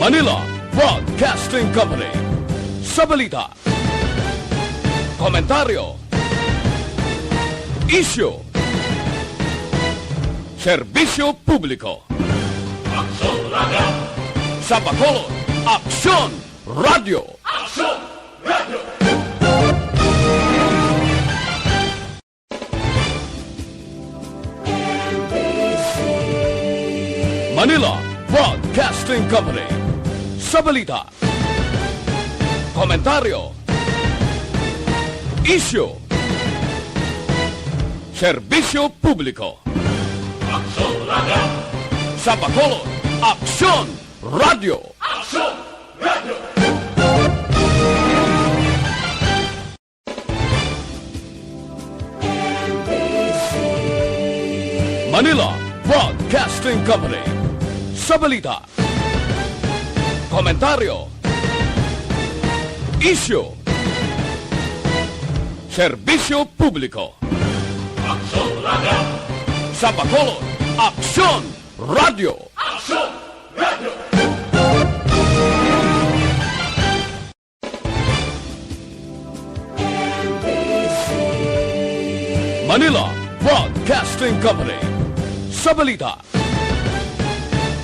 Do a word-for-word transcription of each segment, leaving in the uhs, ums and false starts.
Manila Broadcasting Company. Sa balita, komentaryo, isyu, serbisyo publiko. Aksyon Radio. Sa Bacolod, Aksyon Radio. Aksyon Radio. Manila Broadcasting Company. Sa balita, komentaryo, isyu, serbisyo publiko. Aksyon Radio. Sa Bacolod, Aksyon Radio. Aksyon Radio. Manila Broadcasting Company. Sa balita, komentaryo, isyu, serbisyo publiko. Aksyon Radio. Sa Bacolod, Aksyon Radio. Aksyon Radio. Manila Broadcasting Company. Sa balita,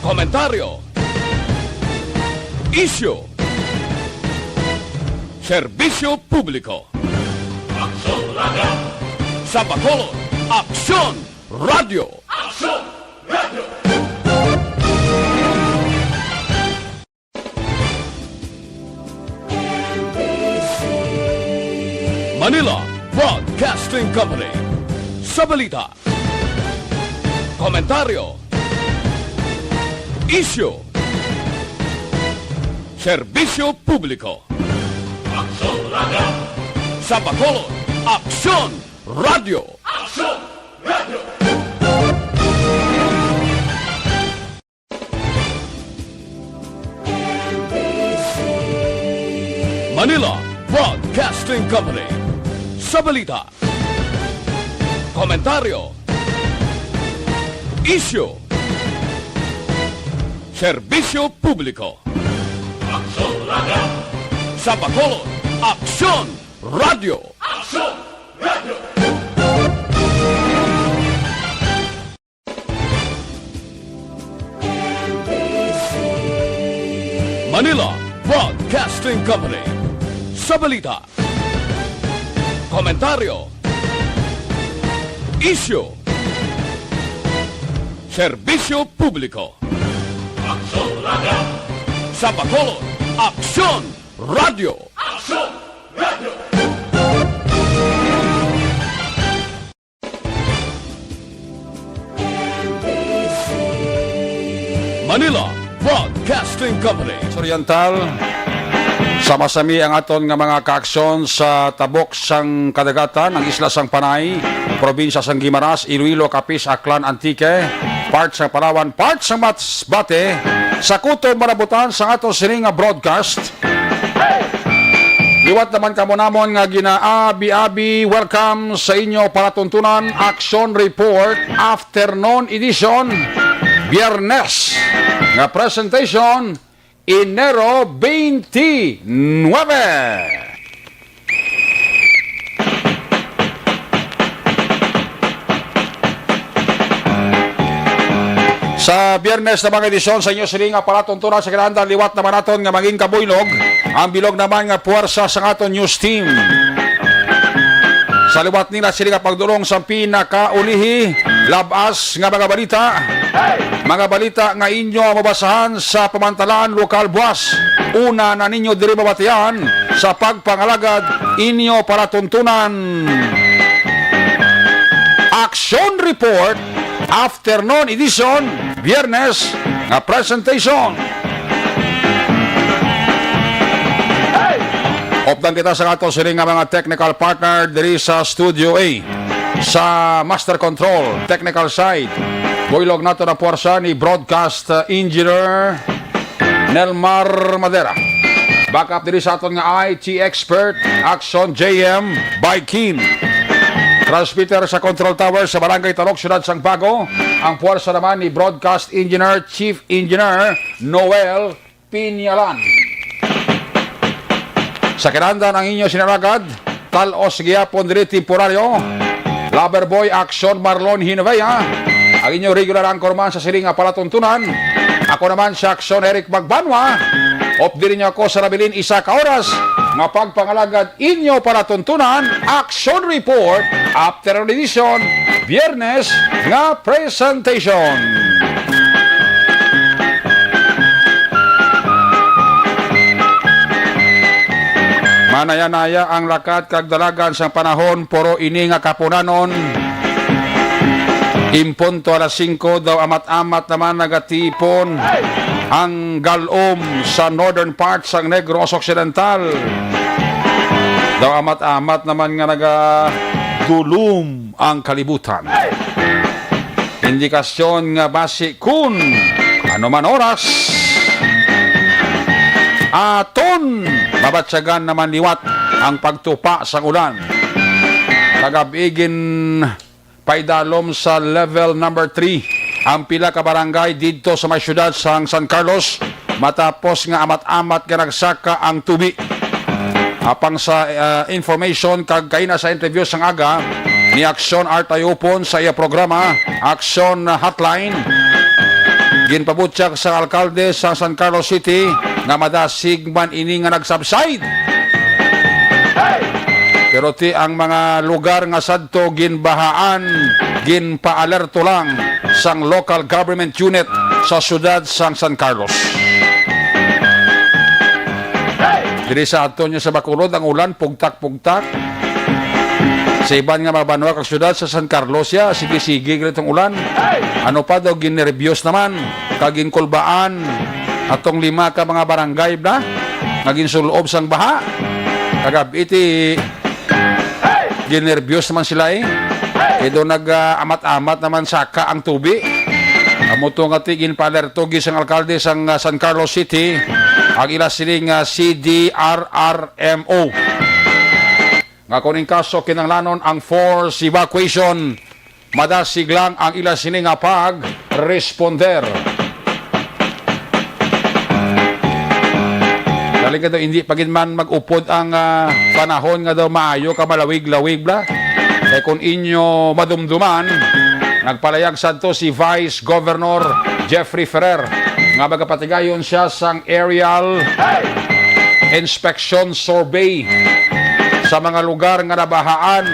komentaryo, isyu, serbisyo publiko. Aksyon Radio. Sa Bacolod, Aksyon Radio. Aksyon Radio. Manila Broadcasting Company. Sa balita, komentaryo, isyu, serbisyo publiko. Aksyon Radio. Sa Bacolod, Aksyon Radio. Aksyon Radio. Manila Broadcasting Company. Sa balita, komentaryo, isyu, serbisyo publiko. Aksyon Radio. Sa Bacolod, Aksyon Radio. Aksyon Radio. Manila Broadcasting Company. Sa balita, komentaryo, isyu, serbisyo publiko. Aksyon Radio. Sa Bacolod, Aksyon Radio. Aksyon Radio. Manila Broadcasting Company. Oriental, sama-sami ang aton nga mga kaaksyon sa tabok sang kadagatan, ang isla sang Panay, probinsya sang Guimaras, Iloilo, Capiz, Aklan, Antique, part sang Palawan, part sang Masbate, sa kutob marabutan sang aton sini nga broadcast. Liwat naman kamo namon nga ginaabi-abi, welcome sa inyo palatuntunan, Action Report, Afternoon Edition, Biyernes nga presentation, Enero twenty-nine. Sa Biyernes na mga edisyon sa inyo sini nga palatuntunan sa kinahanglan, liwat naman naton nga mangin kabuylog ang bilog naman nga puwersa sa aton news team. Sa liwat nila sini nga pagdulong sa pinakaulihi, lab-as nga mga balita, mga balita nga inyo mabasahan sa pamantalaan lokal buwas. Una na ninyo diri mabatian sa pagpangalagad inyo palatuntunan. Action Report, Afternoon Edition, Biyernes nga presentation. Updan kita sa ato sini nga mga technical partner diri sa Studio A. Sa Master Control, technical side, buylog nato na puwersa ni Broadcast Engineer Nelmar Madera. Backup diri sa aton nga I T expert, Action J M Baikin. Transmitter sa control tower sa Barangay Talok, Siyudad sang Bago. Ang puwersa naman ni Broadcast Engineer, Chief Engineer Noel Pinyalan. Sa kinahanglan ang inyo sinalagad, talos gihapon diri temporaryo. Lover Boy, Aksyon Marlon Hinavea, ang inyo regular anchorman sa siling nga palatuntunan. Ako naman si Aksyon Eric Magbanwa. Updi ninyo ako sa nabilin isa ka oras nga pagpangalagad inyo palatuntunan, Action Report, afternoon edition, Biyernes nga presentation. Manaya-naya ang lakat kag dalagan sang panahon, pero ini nga kapunanon, in punto alas singko daw amat-amat naman nagatipon ang galom sa northern part sang Negros Occidental. Daw amat-amat naman nga nagadulom ang kalibutan. Indikasyon nga basi kun ano man oras, aton mabatyagan naman liwat ang pagtupa sang ulan. Kagab-i gin paidalom sa level number three ang pila ka barangay didto sa may siyudad sang San Carlos, matapos nga amat-amat nga nagsaka ang tubi. Apang sa, ah, information kag kaina sa interview sang aga ni Aksyon Art Ayupon sa iya programa, Aksyon Hotline, ginpabutyag sa alkalde sa San Carlos City nga madasig man ini nga nag-subside. Pero ti ang mga lugar nga sadto ginbahaan, ginpaalerto lang sang local government unit sa siyudad sang San Carlos. Diri sa aton nga sa Bacolod, ang ulan pugtak-pugtak. Sa iban nga mga banwa kag siyudad sa San Carlos, ya, sige-sige gali tong ulan. Ano pa daw, ginerbiyos naman, kag ginkulbaan atong lima ka mga barangay na nga ginsul-ob sang baha. Kagab-i ti ginerbiyos naman sila, eh. Kay daw nag, ah, amat-amat naman saka ang tubi. Amo to nga ti ginpaalerto gid sang alkalde sang, ah, San Carlos City, ang ila siling, ah, C D R R M O, nga kung in kaso kinahanglanon ang forced evacuation, madasig lang ang ila sini nga pag-responder. Galing ka daw, hindi pa gid man mag-upod ang, ah, panahon nga daw maayo ka malawig-lawig bla. Kay kung inyo madumduman, nagpalayag sadto si Vice Governor Jeffrey Ferrer nga magapatigayon siya sang aerial inspection survey sa mga lugar nga nabahaan.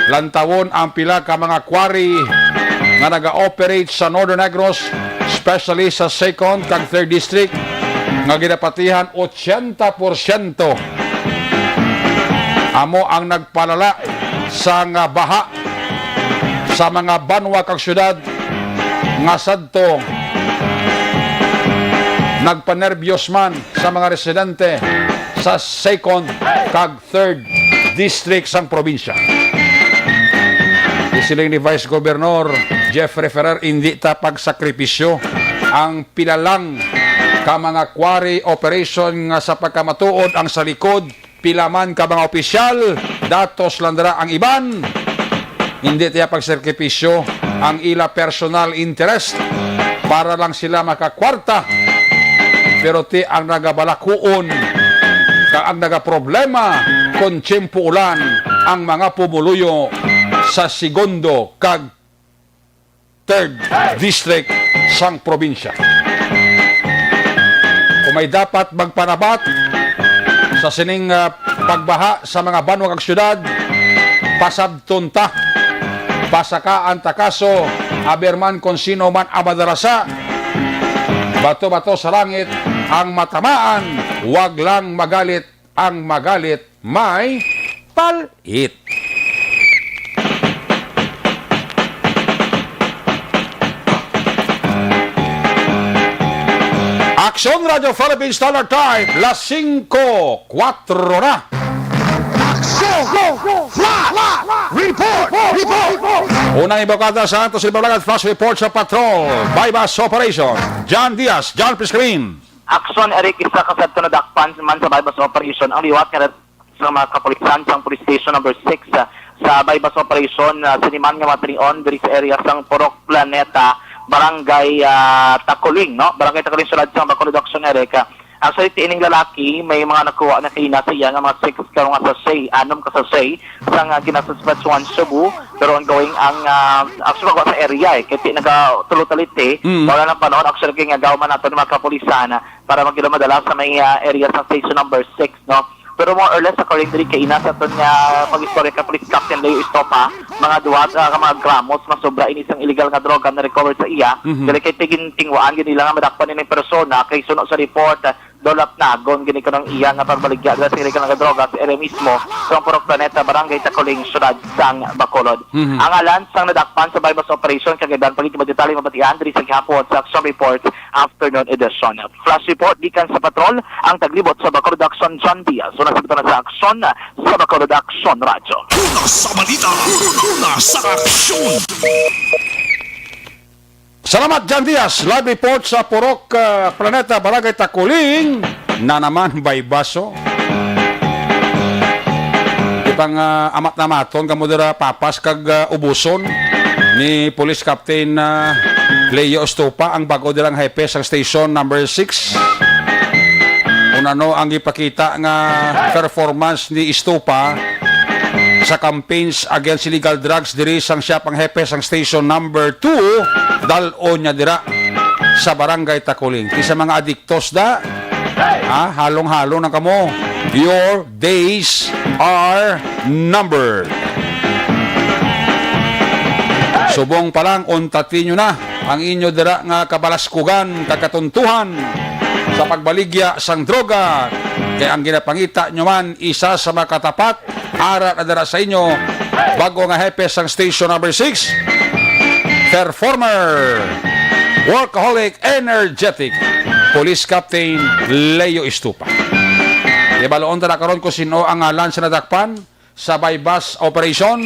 Lantawon ang pila ka mga quarry nga naga-operate sa Northern Negros, especially sa Second kag Third District, nga ginapatihan ochenta porsyento amo ang nagpalala sang baha sa mga banwa kag syudad nga sadto nagpanerbiyos man sa mga residente sa Second kag Third District sang probinsya. Isiling ni Vice Governor Jeffrey Ferrer, indi ta pagsakripisyo ang pila lang ka mga quarry operation nga sa pagkamatuod ang sa likod, pila man ka mga opisyal, datos lang dira ang iban. Hindi tiya pagsakripisyo ang ila personal interest para lang sila makakwarta. Pero ti ang nagabalakuon kag ang nagaproblema kon tiyempo ulan ang mga pumuluyo sa Segundo kag Third District sang probinsya. Kung may dapat magpanabat sa sining, ah, pagbaha sa mga banwa kag syudad, pasabton ta, pasakaan ta kaso, aber man kon sino man ang madarasa. Bato-bato sa langit ang matamaan, wag lang magalit ang magalit may pal-it. Aksyon Radio Philippines Standard Time, las singko kuwatro na. Aksyon! Flash! Report! Report! Unang ibukada sa ato sa Ibabalag Flash Report sa Patrol Buy-Bust Operation. John Diaz, John Piscalin. Aksyon, Eric, isa ka sadto nadakpan man sa buy-bust operation ang liwat nga sa mga kapulisan sang Police Station Number Six, ah, sa buy-bust operation, ah, sini man nga mga tinion diri sa area sang Purok Planeta, Barangay, ah, Taculing, no? Barangay Taculing, sulod sang Bacolod, Action Eric. Ah, actually, ti ining lalaki, may mga nakuha na kaina sa iya nga mga six ka mga sachet, anom ka sachet, sang, ah, ginasuspetsuhan shabu, pero ongoing ang, ah, actually, magawa sa area, eh, kay ti nagatulo taliti, Mm. wala nang panahon, actually, kay nga gawa man nato ng mga kapulisan, ah, para magdala madala sa may, ah, area sa station number six, no? Pero more or less, according diri kay ina sa aton nga pag-istorya kay Police Captain Leo Estopa, mga duha ka mga gramos masobra ini sang illegal nga droga na recover sa iya. Mhm. Dili kay tigin tingwaan gid nila nga madakpan ini persona kay suno sa report, ah, daw lapnagon gini kuno ang iya nga pagbaligya dira sa illegal nga droga sa area mismo sa Purok Planeta, Barangay Taculing, Siyudad sang Bacolod. Mhm. Ang alan sang nadakpan sa buy-bust operation kag iban pa gid nga detalye mabatian diri sa gihapon sa Action Report Afternoon Edition. Flash report gikan sa patrol, ang taglibot sa Bacolod Action, John Diaz. Una sa butang sa Action, sa Bacolod Action Radyo. Una sa balita, una sa aksyon. Salamat, John Diaz. Live report sa Purok, ah, Planeta, Barangay Taculing. Na naman, buy-bust. Di pang, ah, amat na maton kamo dira, papas kag, ah, ubuson ni Police Captain, ah, Leo Estopa, ang bago dirang hepe sang Station Number Six. Kung ano ang ipakita nga performance ni Estopa sa campaigns against illegal drugs diri sang siya pang hepe sang Station Number Two, dal-on niya dira sa Barangay Taculing. Ti sa mga adiktos da, ha, halong-halong na kamo. Your days are numbered. Subong pa lang, untati nyo na ang inyo dira nga kabalaskugan kag katuntuhan sa pagbaligya sang droga, kay ang ginapangita nyo man isa sa makatapat ara na dira sa inyo, bago nga hepe sang Station Number Six, performer, workaholic, energetic, Police Captain Leo Estupa. Di baloon ta na karon kung sino ang ngalan sa nadakpan sa buy-bust operation.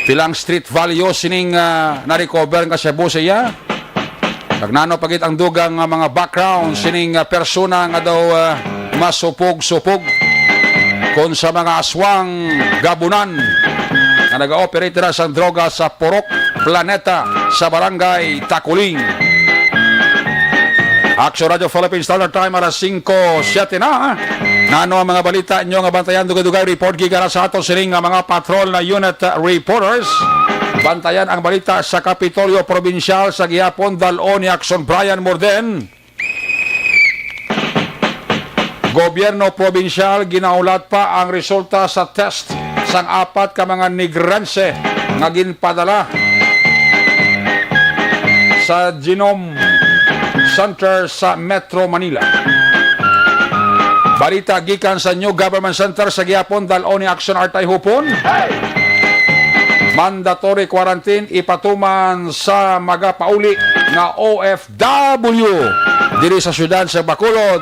Pilang street value sining, ah, na-recover nga shabu sa iya? Kag nano pa gid ang dugang nga mga background sining, ah, persona nga daw, ah, masupog-supog kon sa mga aswang gabunan nga nag-ooperate dira sang droga sa Purok Planeta sa Barangay Taculing. Action Radio Philippines, Standard Time, alas singko siyete na. Nano ang mga balita inyo nga bantayan? Dugay-dugay report gikan sa ato sining nga mga patrol na unit, uh, reporters. Bantayan ang balita sa Kapitolyo Probinsyal sa gihapon, dal-on ni Action Brian Morden. Gobyerno probinsyal ginahulat pa ang resulta sa test sang apat ka mga Negrense nga ginpadala sa Genome Center sa Metro Manila. Balita gikan sa New Government Center sa gihapon, dal-on ni Action Artay Hupon. Mandatory quarantine ipatuman sa magapauli nga O F W diri sa siyudad sa Bacolod.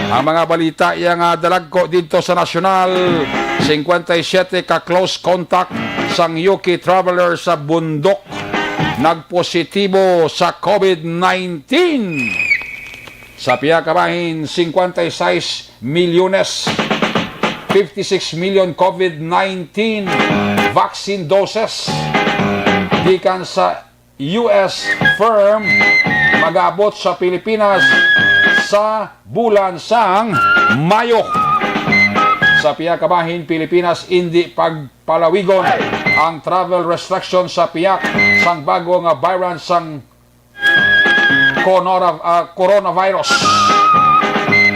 Ang mga balita iya nga dalagko didto sa nasyonal, singkwenta y siyete ka close contact sang U K traveler sa bundok nagpositibo sa COVID nineteen. Sa pihak ka bahin, singkwenta y sais milyones, fifty six million COVID nineteen vaccine doses gikan sa U S firm mag-abot sa Pilipinas sa bulan sang Mayo. Sa pihak ka bahin, Pilipinas, indi pagpalawigon ang travel restriction sa pihak sang bago nga variant sang conora-, ah, coronavirus.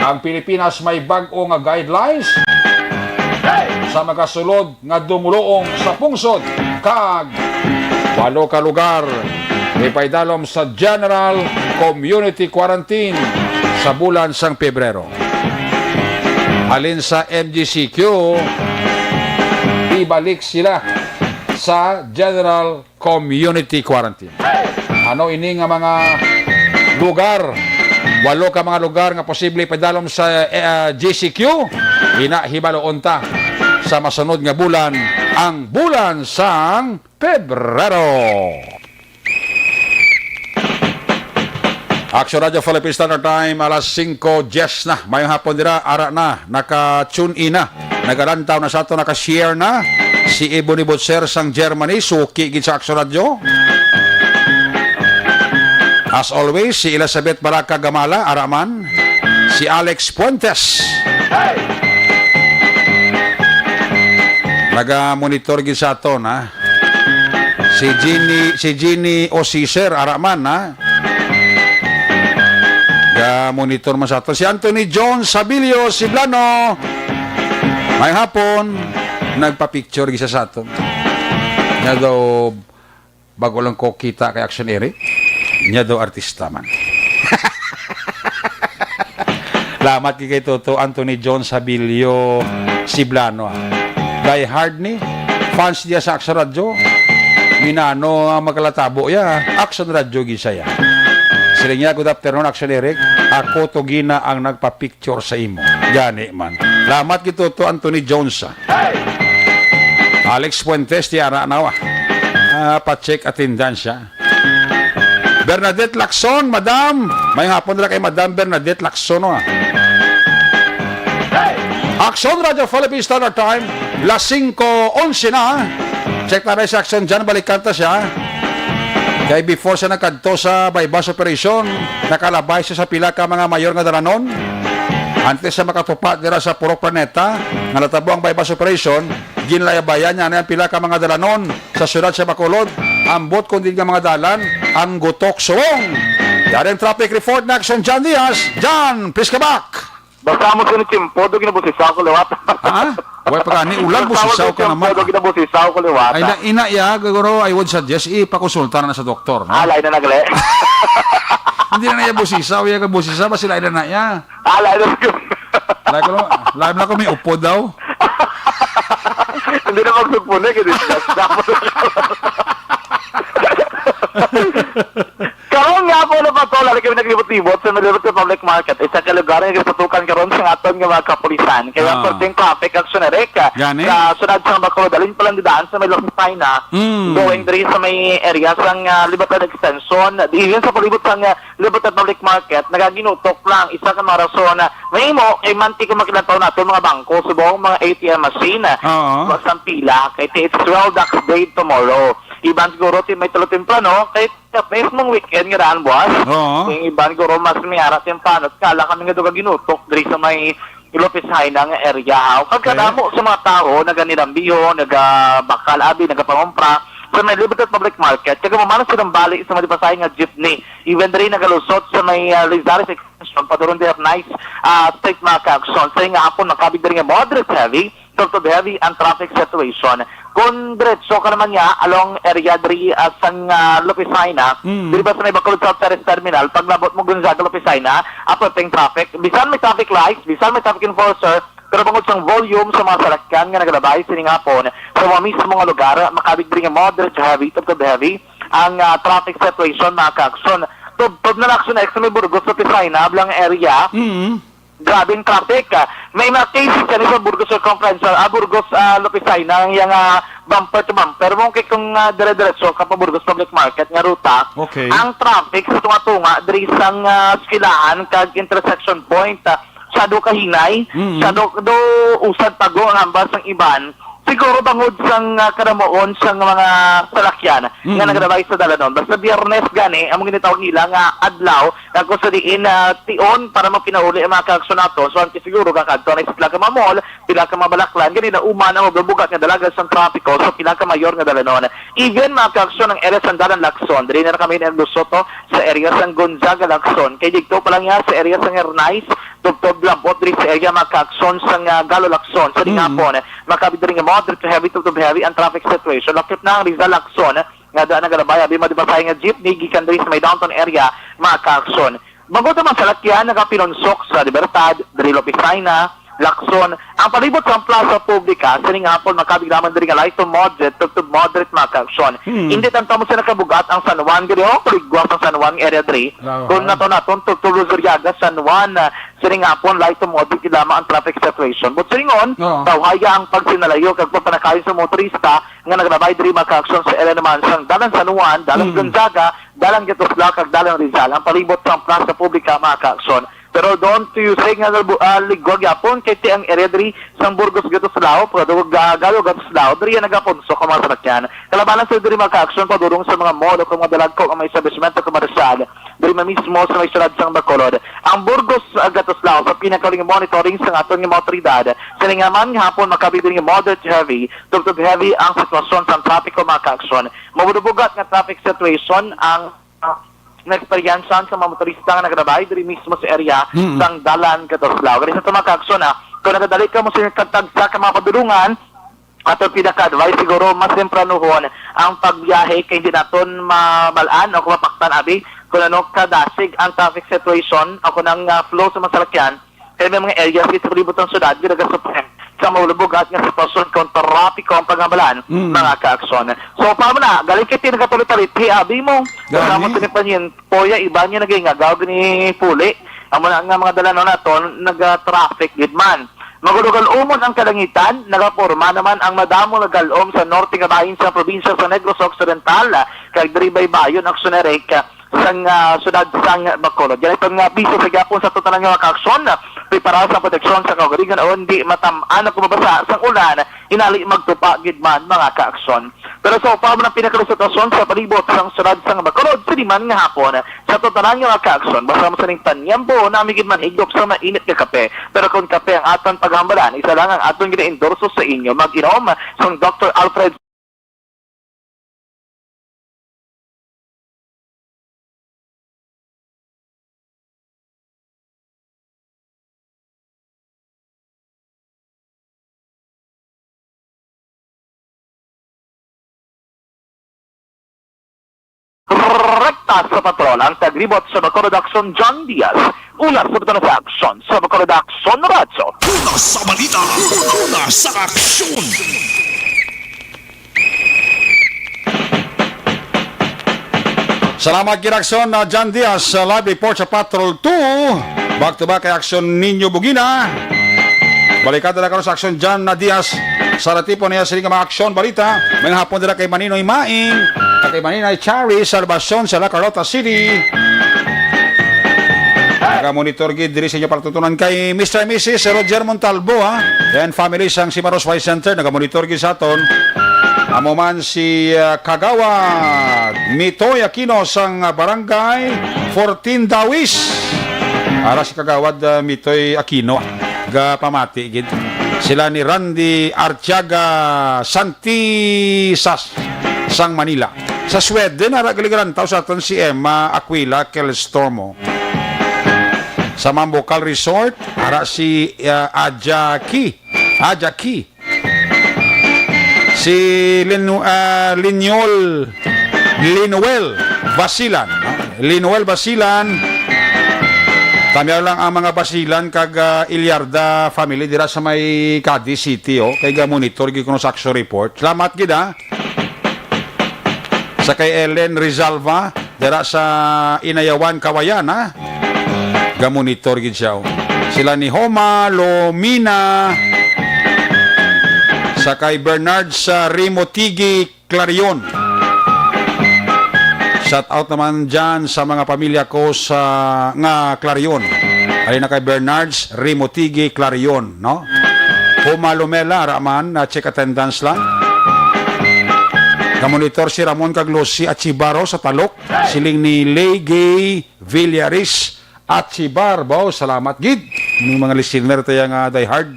Ang Pilipinas may bag-o nga guidelines sa magasulod nga dumuluong sa pungsod, kag walo ka lugar ipaidalom sa general community quarantine sa bulan sang Pebrero. Halin sa M G C Q, ibalik sila sa general community quarantine. Ano ini nga mga lugar? Walo ka mga lugar nga posible padalom sa, eh, ah, G C Q. Ina, hibaloon ta sa masunod nga bulan, ang bulan sang Pebrero. Action Radio Philippine Standard Time, alas singko diyes na. Mayong hapon dira, ara na, naka-tune in na. Nagalantaw na sa ato, naka-share na Si Ebony Butcher sang Germany, suki gid sa Action Radio. As always, si Elizabeth Baraka Gamala, ara man. Si Alex Fuentes. Naga-monitor gid sa aton, ha? Si Jeannie, si Jeannie Osiser, ara man, ha? Ga-monitor man sa aton. Si Anthony John Sabilio Siblano. May hapon, nagpa-picture gid sa aton. Nya daw, bago lang ko kita kay Action Eric. Nya daw, artista man. Salamat kay, kay Toto Anthony John Sabilio Siblano, ah. Die hard ni, fans niya sa Action Radio. Minano ang magkalatabo ya, Action Radio gid siya. Siling niya, "Good afternoon, Action Eric. Ako to gina ang nagpa-picture sa imo." Gani man. Salamat kay Toto Anthony Jones, ah. Alex Fuentes, ti ara na, ah. Ah, pa-check attendance siya. Bernadette Lacson, madam. May hapon nila kay Madam Bernadette Lacson, ah. Action Radio Philippine Standard Time, las singko onse na. Check na sa Action dyan, balikan ta siya. Kay before siya nagkadto sa buy-bust operation, nakalabay siya sa pila ka mga mayor nga dalanon. Antes sa makatupad dira sa Purok Planeta, nga natabo ang buy-bust operation, ginlayabayan niya ang pila ka mga dalanon sa siyudad sa Bacolod. Ambot kon din nga mga dalan, ang gutok subong. Yari ang traffic report na Action John Diaz. John, please come back. Basta mo sino tiyempo, do ginabusisaw ko liwat. Ha? Way pa gani, ulan, busisaw ka naman. Do ginabusisaw ko liwat. Ay, na, ina, ya, guro, I would suggest, ipakonsulta na sa doktor, no? Ah, lain na nagali. Hindi na na iya busisaw, iya ka busisaw, basi lain na na iya. Ah, lain na. Lain ko lang, lain lang ko may upod daw. Hindi na magsugpon na, kasi dapat. Karon nga po na pa to, lalo kami naglibot-libot sa Malibot sa Public Market, isa ka lugar nga ginatutukan karon sa aton nga mga kapulisan. Kaya Ah. perting traffic action na rek, Gani? sa sunod sa Bacolod, alin pa lang didaan sa may Los Paina, Mm. going diri sa may area sang, ah, Libertad Extension, even sa palibot sang, ah, Libertad Public Market, nagaginutok lang, isa ka mga rason na mahimo kay manti ko makilantaw nato mga bangko, subong mga A T M machine, Oo. basta ang pila, kay it's twelve tax day tomorrow. Iban siguro ti may tulo temprano, kay Sa mismong weekend nga daan, boss. Oo. Yung iban, guro, mas may ara temprano. Kala kami nga doon ka ginutok diri sa may Lopez Jaena nga area. O, kagkadamo sa mga tao, naganilambiho, nagabakal, abi, nagapangumpra sa may Libertad Public Market. Kaya mamano silang bali sa madipasahin nga jeepney. Even diri nagalusot sa may, ah, Lizares Extension, paduron di Nice, ah, State mga ka-action. Sa nga hapon, makabig diri nga moderate heavy. Tubtob heavy ang traffic situation. Kung diretso ka naman niya along area diri, ah, sang, ah, Lopez Jaena, Mm. diri ba sa may Bacolod South Ferries Terminal, paglabot mo Gonzaga, Lopez Jaena, apo ting traffic. Bisan may traffic lights, bisan may traffic enforcer, pero bangod sang volume sa mga salakyan nga nagalabay sining hapon sa mga mismo nga lugar, makabig diri nga moderate to heavy, tubtob heavy ang, ah, traffic situation, mga ka-action. Tubtob na lang, action, sa may Burgos, Lopez Jaena, ablang area. Mm. Grabing traffic, ah. May mga cases kani sa Burgos Circumferential, ah, Burgos, ah, Lopez Jaena, ang iyang, ah, bumper to bumper. Mo kay kung, ah, dire-diretso ka pa Burgos Public Market nga ruta, Okay. ang traffic sa tunga-tunga diri sang, ah, eskwelahan kag intersection point, ah, sado kahinay, Mm. sado do usad tago ang ambas sang iban. Siguro bangod sang, ah, karamuon sang mga salakyan nga Mm. nagalabay sa dalanon. Basta Biyernes gani, among ginatawag nila nga adlaw, nga kung sa diin, ah, tion para mapinauli ang mga kaaksyon nato. So, ang siguro kakadto na pila ka mga mall, pila ka mga balaklan, gani na uman ang mabubugat nga dalagan sang trapiko sa pila ka mayor nga dalanon. Even mga kaaksyon ang area sang Dalan Lacson, diri na kami naglusoto sa area sang Gonzaga Lacson. Kay dito pa lang yan sa area sang Hernais, tubtob labot diri sa area mga kaaksyon sang, ah, Galo Lacson. Sa Mm. Lingapon, makabig diri nga moderate to heavy, tubtob heavy ang traffic situation. Lakip na ang Rizal Lacson, nga da nagalabay, abi madipasahin nga jeepney gikan diri sa may downtown area, mga kaaksyon. Bangod naman sa lakyan, nagapinonsok sa Libertad, diri Lopez Jaena, Lacson, ang palibot sa Plaza Publica, sining hapon makabig lamang diri nga light to moderate, tubtob moderate, mga kaaksyon. Hmm. Hindi tanto mo sa nakabugat ang San Juan, diri, oh, kuligwas ang San Juan area diri. Wow. Kung nato naton, tubtob Luzuriaga, San Juan, ah, sining hapon, light to moderate lamang ang traffic situation. But siringon, Oo. tawhaya ang pagsinalayo kag pagpanakayon sa motorista, nga naglabay diri, mga kaaksyon, sa area naman sang Dalan San Juan, Dalan Mm. Gonzaga, Dalan Gatoslac, kag Dalan Rizal, ang palibot sang Plaza Publica, mga kaaksyon. Pero don't you say nga, ah, ligwag yapon kay ti ang area diri sang Burgos Gatoslao, Padulong, ah, Galo Gatoslao, diri ang nagapunso ang mga salakyan. Kalabanan sa diri, mga kaaksyon, padulong sa mga mall o kung mga dalagko nga mga establishmento komersyal diri man mismo sa may siyudad sang Bacolod. Ang Burgos, ah, Gatoslao sa pinakahuling monitoring sa aton nga mga awtoridad. Sining man nga hapon makabibili nga moderate to heavy, tubtob heavy ang sitwasyon sa trapiko, mga kaaksyon. Mabubugat nga traffic situation ang, ah, naeksperyensyahan sa mga motorista nga nagalabay diri mismo sa area Mm. sang Dalan Gatoslao. Gani sa mga kaaksyon, ah, kung nagadali ka mo sa inyong tagsa ka mga padulungan, ato pinaka-advice siguro, mas tempranuhon ang pagbiyahe kay hindi naton mabal-an o kung mapaktan abi kung ano kadasig ang traffic situation o kung ang, ah, flow sa mga salakyan. Kay may mga areas dito sa palibot ng syudad nga nagasuffering sa maulubog-at nga sitwasyon kung trapiko ang pangabalan, Mm. mga kaaksyon. So, paano na? Galing kay tinagatuloy-tuloy, abi mo. Gani. Kasama sa ni Panyin, Poya, iba niya nagingagaw ni Puli. Amo na nga mga dalano naton, naga-traffic gid man. Magulugal-umon ang kalangitan, nagaporma naman ang madamo nga gal-om sa norte nga bahin sa probinsya sa Negros Occidental, kag diri baybayon, Aksyon Eric, sang, ah, siyudad sang Bacolod. Yan itong, ah, piso sa gihapon sa totalan nga mga kaaksyon, ah, prepara sa proteksyon sa kaugalingon o hindi matam-an o kumabasa sang ulan, hinali magtupa gid man mga kaaksyon. Pero sa upa man ang pinakalusot sitwasyon sa palibot sang siyudad sang Bacolod, sini man nga hapon, sa totalan nga mga kaaksyon, basta mo sining panyambo, nami gid man higop sa mainit nga kape. Pero kung kape ang aton paghambalan, isa lang ang aton gina-endorso sa inyo, mag-inom sang Doctor Alfred Rekta sa patrol ang tagribot sa Bacolod Aksyon, John Diaz. Una sa Bacolod Aksyon, sa Bacolod Aksyon Radyo. Una sa balita, una sa aksyon. Salamat gid, Aksyon, uh, John Diaz, uh, live report sa Patrol two. Back to back kay Aksyon Nino Bugina. Balikan ta na karon sa Aksyon John, uh, Diaz. Sa ratipon niya sini nga mga aksyon, balita. May hapon dira kay Maninoy Maing, kay Maninoy Chari, Salvacion, sa La Carlota City. Nagamonitor gid diri sa inyo palatuntunan kay Mister and Missus Roger Montalbo, ha? And family sang Simaros Vice Center, nagamonitor gid sa aton. Amo man si, ah, Kagawad Mitoy Aquino sang, ah, Barangay fourteen Dawis. Ara si Kagawad, ah, Mitoy Aquino, gapamati gid. Sila ni Randy Artiaga Santisas sang Manila. Sa Sweden, ara gali nga lantaw sa aton si Emma Aquila Kelstormo. Sa Mambucal Resort, ara si, ah, Ajaki. Ajaki. Si Lin-, ah, Linyol, Linuel Basilan, no? Linuel Basilan. Tamyaw lang ang mga Basilan kag, ah, Ilyarda family dira sa may Cadiz City, oh. Kay ga-monitor gid kuno sa action report. Salamat gid, ah. Sa kay Ellen Rizalva, dira sa Inayawan, Kawayan, ha? Gamonitor gid siya, oh. Sila ni Homa, Lomina, sa kay Bernard sa Rimotigi, Clarion. Shout out naman dyan sa mga pamilya ko sa, nga Clarion. Halin na kay Bernards, Rimotigi, Clarion, no? Homa Lumela, ara man, na check attendance lang. Gamonitor si Ramon kag Lucy Achibaro sa Talok, siling ni Lay Gay Villaris Achibaro. Salamat gid. Ining mga listener tayo nga diehard.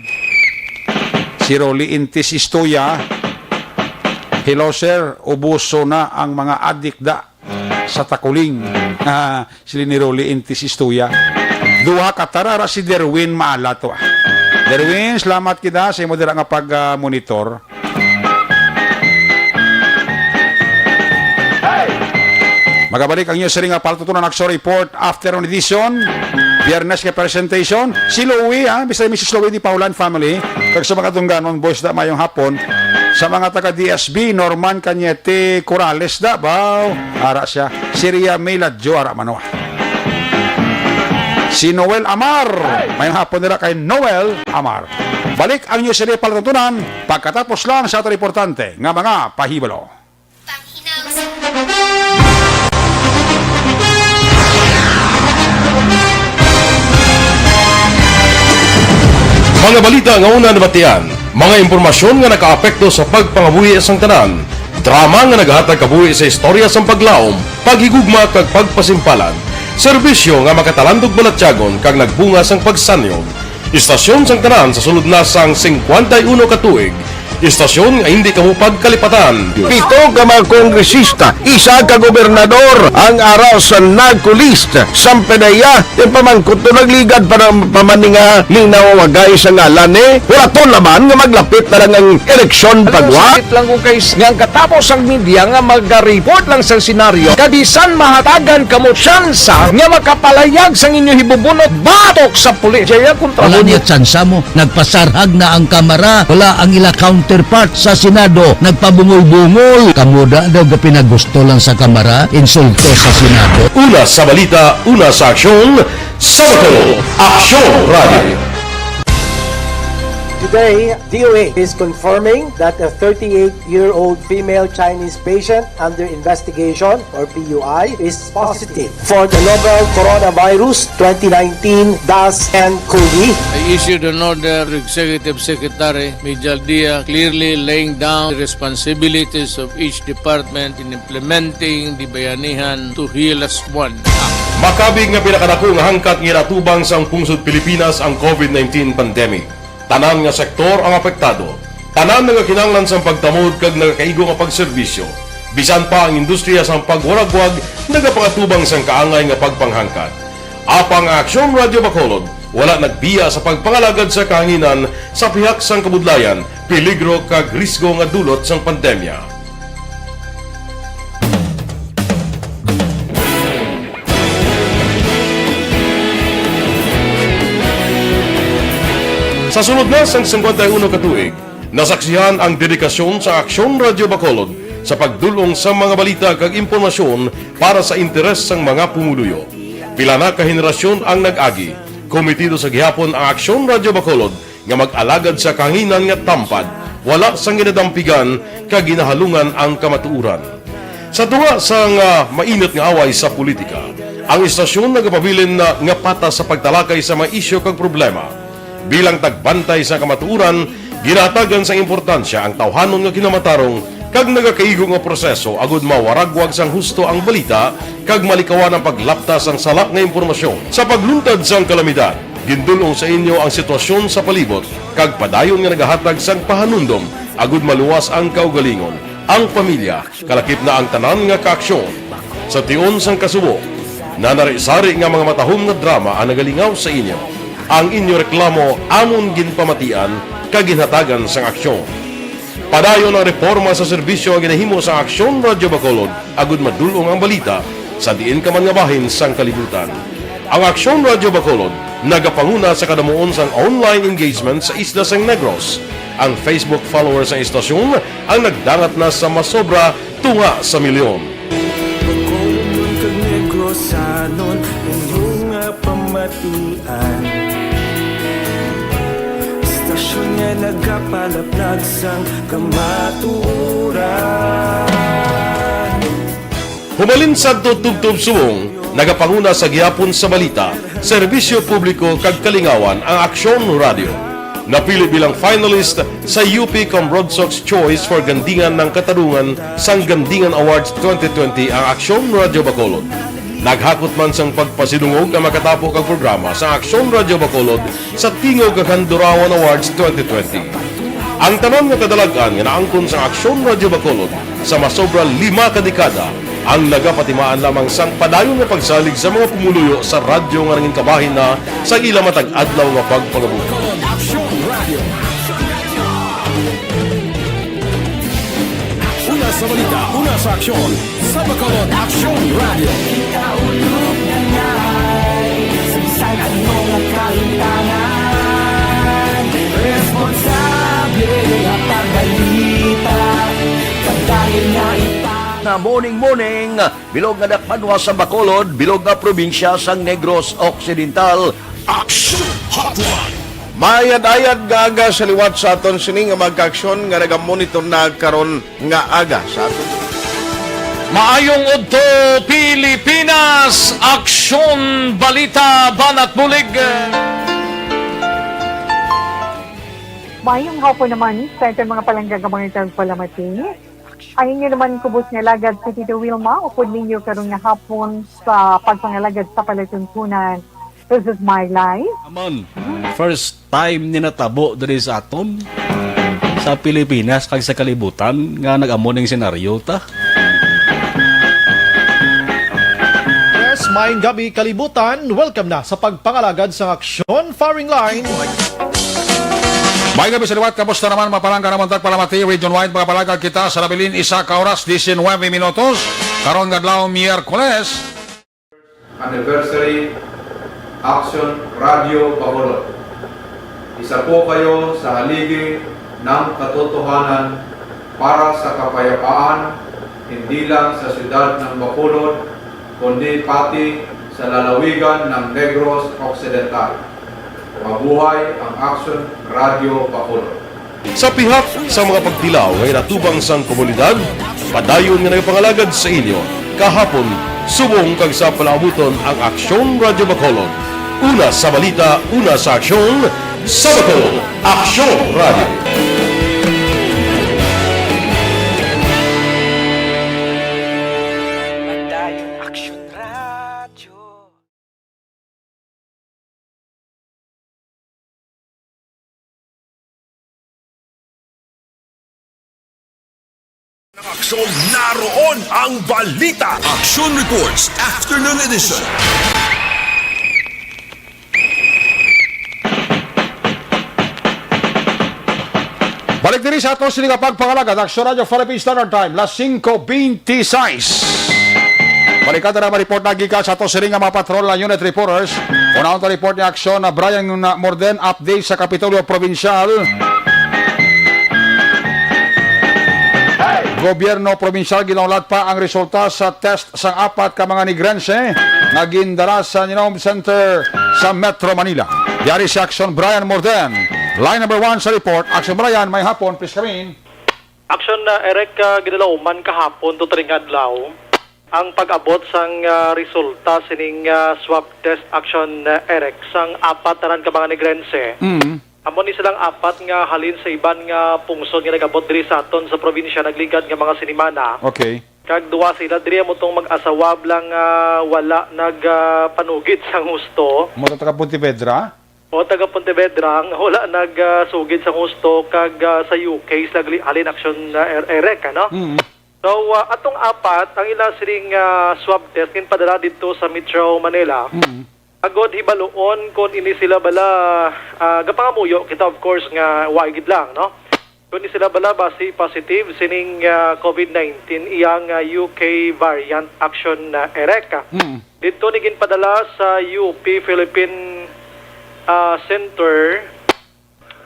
Si Rolly Intis Istoya, "Hello, sir. Ubuso na ang mga adik da sa Takuling." Ah, sila ni Rolly Intis Istoya. Duha ka tara ra si Derwin Maala to, ah. Derwin, salamat kita sa imo dira nga pag-monitor. Magabalik ang inyo siring nga palatuntunan, Action Report, afternoon edition. Biyernes nga presentation. Si Louie, ha? Mister and Missus Louie Di Paulan family. Kag sa mga Dungganon boys da, mayong hapon. Sa mga taga D S B, Norman Cañete Corrales da, baw. Ara siya. Si Ria May Ladjo, ara mano. Si Noel Amar. Mayong hapon nila kay Noel Amar. Balik ang inyo siring nga palatuntunan pagkatapos lang sa aton importante nga mga pahibalo. Panghinaw sa Mga balita nga una nabatian, mga impormasyon nga nakaapekto sa pagpangabuhi sang tanan, drama nga nagahatag kabuhi sa istorya sang paglaom, paghigugma kag pagpasimpalan, serbisyo nga makatalandog balatyagon kag nagbunga sang pagsanyog. Istasyon sang tanan sa sulod na sang singkwenta y uno ka tuig, istasyon nga hindi kamo pagkalipatan. Pito ka mga kongresista, isa ka gobernador ang ara sa NAGCO list. Sampanaya, ipamangkot to nagligad pa ng pamaninga linawagay sa ngalan ni Huraton naman nga maglapit na lang ang eleksyon pagwa. Sakit lang ko kay s-, nga ang katapos ang media nga maga-report lang sa senaryo, kabisan mahatagan kamo tsansa nga makapalayag sang inyo hibubunot batok sa pulis. Jaya kontra Wala mo. Niya tsansa mo. Nagpasarhag na ang Kamara. Wala ang ila counterpart sa Senado. Nagpabungol-bungol. Kamo da daw gapinagusto lang sa Kamara. Insulto sa Senado. Una sa balita, una sa aksyon, sa Bacolod, Aksyon Radio. Today, D O A is confirming that a thirty-eight-year-old female Chinese patient under investigation, or P U I, is positive for the novel coronavirus twenty nineteen dash N cov. I issued an order to Executive Secretary Mijal Dia, clearly laying down the responsibilities of each department in implementing the Bayanihan to Heal As One Act. Makabig nga pinakadako nga hangkat nga ginatubang sang pungsod Pilipinas ang covid nineteen pandemic. Tanan nga sektor ang apektado. Tanan nagakinahanglan sang pagtamod kag nagakaigo nga pagserbisyo. Bisan pa ang industriya sang pagwaragwag nagapangatubang sang kaangay nga pagpanghangkat. Apang ang Aksyon Radyo Bacolod wala nagbiya sa pagpangalagad sa kahanginan sa pihak sang kabudlayan, peligro kag risgo nga dulot sang pandemya. Sa sulod na sang singkwenta y uno ka tuig, nasaksihan ang dedikasyon sa Aksyon Radyo Bacolod sa pagdul-ong sa mga balita kag impormasyon para sa interes sang mga pumuluyo. Pila na ka henerasyon ang nag-agi. Komitido sa gihapon ang Aksyon Radyo Bacolod nga mag-alagad sa kahanginan nga tampad, wala sang ginadampigan kag ginahalungan ang kamatuoran. Sa tunga sang, ah, mainit nga away sa politika, ang istasyon nagapabilin na nga patas sa pagtalakay sa mga isyu kag problema. Bilang tagbantay sa kamatuoran, ginahatagan sang importansya ang tawhanon nga kinamatarong kag nagakaigo nga proseso agud mawaragwag sang husto ang balita kag malikawan ang paglapta sang sala nga impormasyon. Sa pagluntad sang kalamidad, gindul-ong sa inyo ang sitwasyon sa palibot kag padayon nga nagahatag sang pahanumdom agud maluwas ang kaugalingon, ang pamilya, kalakip na ang tanan nga kaaksyon. Sa tion sang kasubo, nanari-sari nga mga matahom nga drama ang nagalingaw sa inyo. Ang inyo reklamo amon ginpamatian kag ginhatagan sang aksyon. Padayon ang reporma sa serbisyo nga ginahimo sang Aksyon Radyo Bacolod agud madul-ong ang balita sa diin ka man nga bahin sang kalibutan. Ang Aksyon Radyo Bacolod nagapanguna sa kadamuon sang online engagement sa isla sang Negros. Ang Facebook followers sang istasyon ang nagdangat na sa masobra tunga sa milyon. Bacolodnon kag Negrosanon, inyo nga pamatian. Istasyon nga nagapalaplag sang kamatuoran. Humalin sadto tubtob subong, nagapanguna sa gihapon sa balita, serbisyo publiko kag kalingawan ang Aksyon Radyo. Napili bilang finalist sa U P Comrade Sox Choice for Gandingan ng Katarungan sang Gandingan Awards twenty twenty ang Aksyon Radyo Bacolod. Naghakot man sang pagpasidungog ang makatapo kag programa sa Aksyon Radyo Bacolod sa Tingog kag Handurawan Awards twenty twenty. Ang tanan nga kadalag-an nga naangkon sa Aksyon Radyo Bacolod sa masobra lima ka dekada ang nagapatimaan lamang sang padayon nga pagsalig sa mga pumuluyo sa radyo nga nangin kabahin na sa ila matag adlaw nga pagpangabuhi. Bacolod Aksyon Radio. Una sa balita, una sa aksyon, sa Bacolod Aksyon Radio. Kita ulog na ngay, sa bisan ano nga kalimtangan, responsable nga pagbalita, pagdahil nga ita- Na morning, morning, bilog nga dakbanwa sa Bacolod, bilog nga probinsya sang Negros Occidental. Action Hotline. Maayad-ayad nga aga sa liwat sa aton sini nga mga kaaksyon nga nagamonitor na karon nga aga sa aton. Maayong udto, Pilipinas! Aksyon, balita, banat bulig. Mayong hapon naman sa aton mga palangga nga mga tagpalamati. Ang inyo naman kubos nga alagad si Tito Wilma, upod ninyo karon nga hapon sa pagpangalagad sa palatuntunan. This is my life. Aman, first time ni natabo diri sa aton, sa Pilipinas kag sa kalibutan nga nag-amo ning senaryo ta. Yes, maayong gabi, kalibutan. Welcome na sa pagpangalagad sang Aksyon Firing Line. Maayong gabi sa liwat, kamusta naman, mga palangga nga mga tagpalamati, region-wide, mga palangga, kita sa nabilin isa ka oras, diecinuebe minutos. Karon nga adlaw, Miyerkules. Anniversary, Action Radio Bacolod. Isa po kayo sa haligi ng katotohanan para sa kapayapaan, hindi lang sa siyudad ng Bacolod, kundi pati sa lalawigan ng Negros Occidental. Mabuhay ang Action Radio Bacolod. Sa pihak sa mga pagtilaw nga ginatubang sang komunidad, padayon nga nagapangalagad sa inyo kahapon, subong kag sa palaabuton ang Aksyon Radio Bacolod. Una sa balita, una sa aksyon, sa Bacolod, Aksyon Radio. Padayon Aksyon Radio. Ng Aksyon, naroon ang balita. Action Reports, Afternoon Edition. Balik diri sa ato sini nga pagpangalagad, Aksyon Radio Philippine Standard Time, las singko beintiseis. Balikan ta na ang report na gikan sa ato sini nga mga patrol na unit reporters. Unahon ta report ni Aksyon na Brian Morden, update sa Kapitolyo Provincial. Gobyerno Provincial, ginahulat pa ang resulta sa test sang apat ka mga Negrense nga gindala sa Genome Center sa Metro Manila. Yari si Aksyon Brian Morden. Line number one sa report. Aksyon Brian, may hapon, please come in. Aksyon, uh, Eric, uh, ginalauman kahapon, tutoring adlaw, ang pag-abot sang, uh, resulta sining, uh, swab test, Aksyon, uh, Eric, sang apat tanan ka mga Negrense. Mm. Amo ni silang apat nga halin sa iban nga pungsod nga nag-abot diri sa aton sa probinsya nagligad nga mga sinimana. Okay. Kag duha sila diri, amo tong mag-asawa lang, ah, wala nag, ah, panugid sang husto. Mo taga Pontevedra? O, taga Pontevedra, nga wala nag, ah, sugid sang husto kag, ah, sa U K sila gali-, halin, Aksyon, ah, Er-, Eric, ano? Mm. So, ah, atong apat, ang ila sining, ah, swab test ginpadala didto sa Metro Manila. Mm. Agod hibaluon kon ini sila bala, ah, gapangamuyo kita, of course, nga wa gid lang, no? Kon ini sila bala basi positive sining, ah, covid nineteen, iyang, ah, U K variant, Aksyon, ah, Eric. Mm. Didto ni ginpadala sa U P Philippine, ah, Center,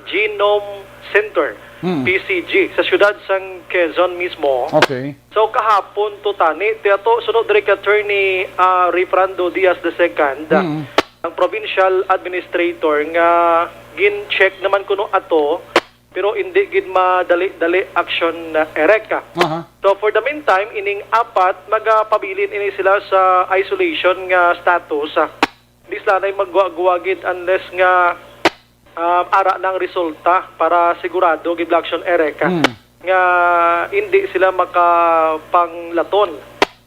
Genome Center, Mm. P C G, sa siyudad sang Quezon mismo. Okay. So, kahapon to tani, ti ato, sunod diri kay Attorney, ah, Rayfrando Diaz the second, Mm. ang provincial administrator nga gin-check naman kuno ato, pero indi gid madali-dali, Aksyon, ah, Eric. Aha. So, for the meantime, ining apat, magapabilin ini sila sa isolation nga status, ah. Di sila nay magguwa-guwa gid unless nga, ah, ara na ang resulta para sigurado gid, Aksyon, Eric, ah, Mm. nga hindi sila makapanglaton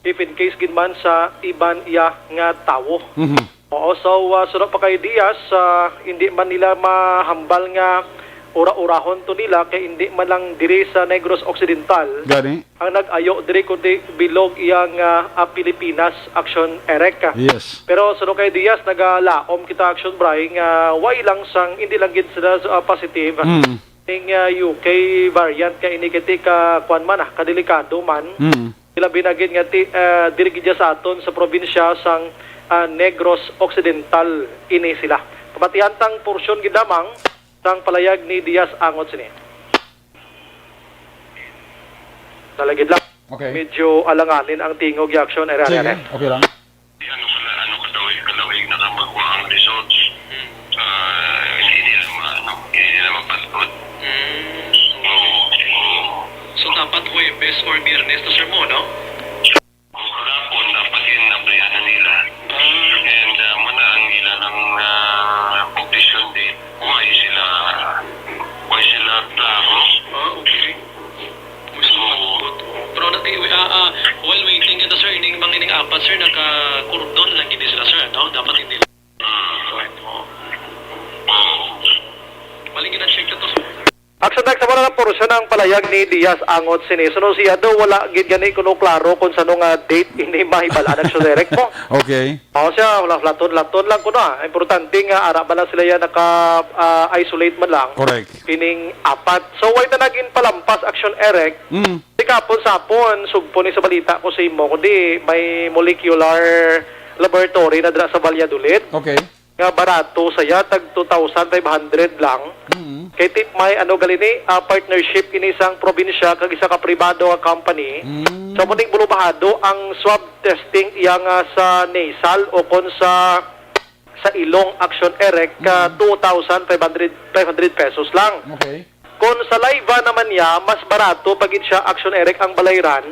if in case gid man sa iban iya nga tawo. Mhm. Oo, so, ah, suno pa kay Diaz, ah, hindi man nila mahambal nga ura-urahon to nila kay hindi man lang diri sa Negros Occidental Gani? ang nag-ayo diri, kundi bilog iyang, ah, ah, Pilipinas, Aksyon, Eric. Yes. Pero suno kay Diaz, nagalaom kita, Aksyon Bray, nga way lang sang, hindi lang gid sila, ah, positive. Mm. Ning, ah, U K variant kay ini kay ti ka, kuwan man, ah, kadelikado man. Mm. Ilabi na gid nga ti, ah, diri gid sa aton sa probinsya sang, ah, Negros Occidental ini sila. Pamatihan tang porsyon gid lamang sang palayag ni Diaz angot sini. Nalagid lang. Okay. Medyo alanganin ang tingog, Aksyon, Eric, Sige, Eric. okay lang. Ano ka, ano ka daw, eh, kalawig na ka magkuha ang results. Hmm. Ah, hindi nila ma-, ano, hindi nila mapatod. Hmm. Oo, oo. So, dapat Huwebes or Biyernes to, sir, mo, no? Kahapon, dapat yun, nabrihan na nila. And, ah, muna ang ilang, ah, completion date. Why sila, why sila Action Direct, sa wala na porsyon ang palayag ni Diaz angot sini. Suno siya daw, wala gid gani kuno klaro kung sa ano nga date ini mahibal-an, Action Direct mo. Okay. O siya, wala, laton-laton lang kuno, ah. Importante nga ara man lang sila yan naka, ah, isolate man lang. Correct. Kining apat. So, way na naging palampas, Action Eric. Mm. Di kapon sapon, sugpo ni sa balita ko sa imo, kundi may molecular laboratory na dira sa Valladolid. Okay. Nga barato saya, tag two thousand five hundred lang. Mm. Kay tip may ano gali ni, ah, partnership ini sang probinsya kag isa ka pribado nga company. Mm. So, muning bulubahado ang swab testing iya nga sa nasal o kon sa, sa ilong, Action Eric, ka Mm. two thousand five hundred, five hundred pesos lang. Okay. Kon saliva naman niya, mas barato pa gid siya, Action Eric, ang balayran.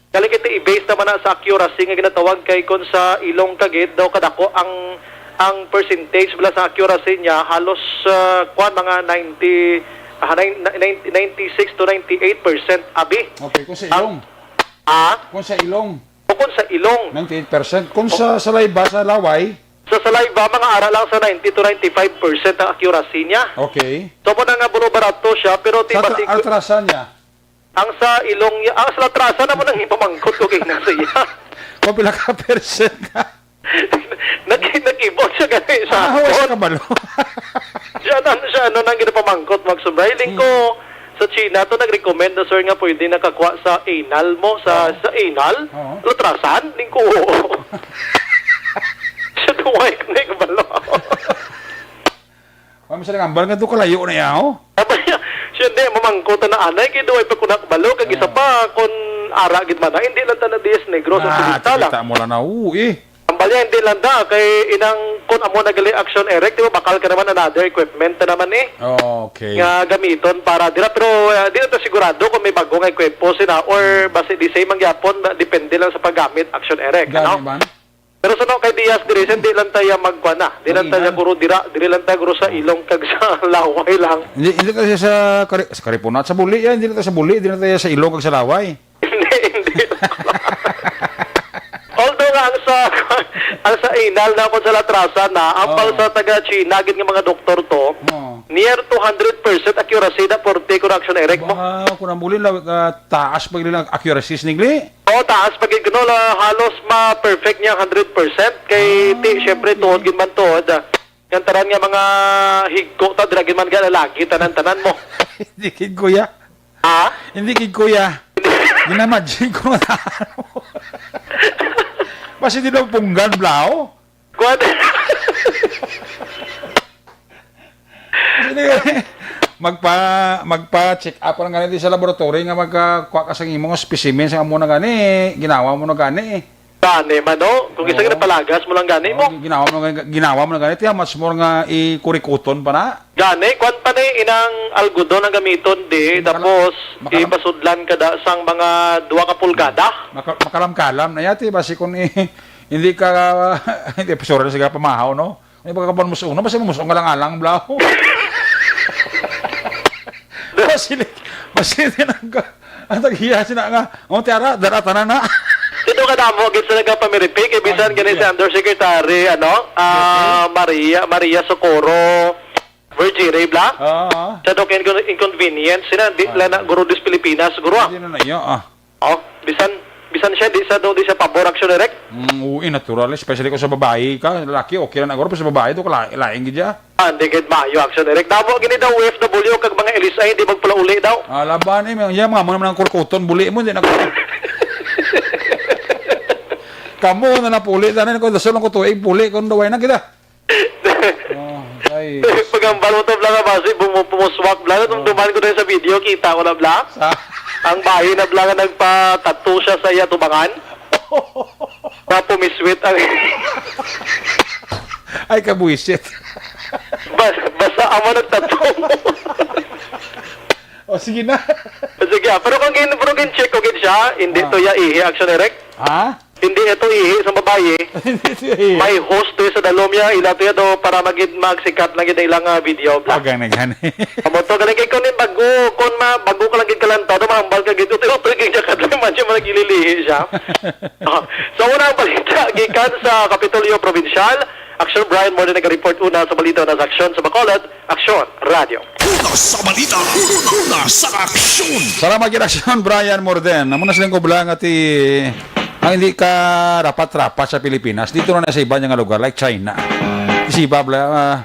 Gali kita i-base naman na sa accuracy nga ginatawag, kay kon sa ilong ka gid daw kadako ang, ang percentage bala sa accuracy niya, halos, ah, kuwan, mga ninety, ah, nine-, nine-, ninety-six to ninety-eight percent, abi. Okay, kung sa Ang ilong. Ah? Kung sa ilong, O kung sa ilong. ninety-eight percent. Kung O sa saliva, sa laway, Sa saliva, mga ara lang sa ninety to ninety-five percent ang accuracy niya. Okay. So, mo na nga, buno barato siya, pero Sa tra-, tiba-tiba, atrasan niya. Ang sa ilong niya, ah, sa latrasa naman ang ipamangkot ko kay na sa iya. Kung pila ka percent ka? Nag-, nag-ibot siya gani sa Ah, wala siya akon. Kabalo. Siya na, siya, ano, nang ginapamangkot, Max Sobray. Lingko, Hmm. sa China to, nag-recommend na, sir, nga pwede nakakuha sa anal mo, sa, Oo. sa anal? Oo. Latrasan? Lingko, oo. Siya, duway ko na yung kabalo. Ma'am, sa nangambal nga to, kalayo na yaw. Abay, siya, hindi, mamangkot na anay, kay duway pa ko nakabalo, kag isa Ah. pa, kung ara gid man, ay, hindi lang ta na Diaz Negros, sa Ah, ospital, ah. Kita mo lang na, oo, eh. Ang balya, hindi lang da, kay inang, kung amo na gali, Action Eric, di ba, bakal ka naman, another equipment na naman, eh. Okay. Nga gamiton para dira, pero, ah, di na ta sigurado kung may bago nga equipo sila, or Hmm. basi the same ang gyapon, ba, depende lang sa paggamit, Action Eric, Gani ano? man. Pero sa no kay Diaz diri, hindi lang tayo magkuan na. Di lang Ang tayo inal. guro dira, diri lang tayo guro sa ilong kag sa laway lang. Hindi, hindi tayo sa kari-, sa karipunat, sa buli yan, hindi tayo sa buli, hindi tayo sa ilong kag sa laway. Hindi, hindi. Although nga ang sa, ang sa anal na kung sa latrasa na, ang Oo. pang sa taga China, gid nga mga doktor to, Oo. near to hundred percent accuracy na for take correction, Eric, mo. Wow, kung ang buli, law-, ah, taas pa gid ang accuracy, nigli? Oo, taas pa gid kuno la, halos ma-perfect niya hundred percent kay Ah, ti, syempre, okay. Tuod gid man tuod, ah, nga tanan nga mga higko ta, dira gid man gana lagi, tanan-tanan mo. Hindi gid, kuya. Ha? Hindi gid, kuya. Gina-imagine ko nga. Basi di daw punggan, blaw? Kuwan. Hindi, magpa, magpa-check up lang gani di sa laboratory nga magkakuha ka sa imong specimen sa amo na gani, ginawa mo na gani. Gani man, no? Kung isa Oo. Ginapalagas mo lang gani mo. Oo, ginawa mo na gani, ginawa mo na gani, tiya, much more nga ikurikuton pa na. Gani, kwan pa ni, inang algodon ang gamiton di, Makala-, tapos makala-, ipasudlan ka da sang mga dua ka pulgada. Maka-, makalam-kalam na yati, basi kung i-, hindi ka, hindi, pasura na siya pamahaw, no? May pagkakapan mo sa una, basta mo sa alang-alang, blaw. Basta, basta, ang, ang taghiya sina nga, "Oh, tiara, dara, tanan na." Ito ka damo, gid sa nagapamiripi, kay bisan Ay, gani si yeah. Undersecretary, ano, ah, Okay. Maria, Maria Socorro, Virgie Ray, bla? Oo. Sa dok incon-, inconvenience, sila, di, Ah. la na, guro, dis Pilipinas, guro, ah. Hindi na na, iya, ah. Oh, bisan, bisan siya, di sa do, di sa pabor, Action Direct. Mm, uy, natural, especially kung sa babae ka, lalaki, okay lang, guro, pero sa babae, to, kala-, lain gid siya. Ah, hindi gid maayo, Action Direct. Damo gini daw O F W kag mga L S I, di magpalauli daw. Ah, laban, eh, may, iya, mga, mga, mga kurkuton, buli mo, hindi na ko. Kamo na napuli, tanan ko, dasol lang ko tuig, puli, kung daway na kita. Oh, guys. Pagambal mo to, bla, nga basi, bumu-, pumuswak, bla, nga tumduman ko din sa video, kita ko na, bla. Sa Ang bayi na, bla, nga nagpa-tattoo siya sa iya tubangan. Nga pumiswit ang Ay, kabuisit. Bas-, basta amo nagtattoo. O, sige na. Sige, ah, pero kung gin-, pero gin-check ko gid siya, hindi Ah. to iya ihi, Action Direct. Ha? Hindi ito ihi sa babayi. Hindi siya ihi. May hose to sa dalom niya, ila to yan, do, para magid-, magsikat lang gid ang ilang, ah, video, bla. Ah, gani, gani. Amo to, galing kay kunin bago, kung ma-, bago ka lang gid kalantaw, do, mahambal ka gid, utoy-utoy kay siya, kadlaw man siya, malagililihi siya. Ah, so, una ang balita, gikan sa Kapitolyo Provincial, Aksyon, Brian Morden naga-report una sa balita, una sa aksyon sa Bacolod. Aksyon, Radyo. Una sa balita, una sa aksyon. Salamat gid, Aksyon, Brian Morden. Amo na silang kubla nga ti, ang hindi ka rapat-rapat sa Pilipinas, dito na na sa iba nga lugar, like China. Isipab la, ah,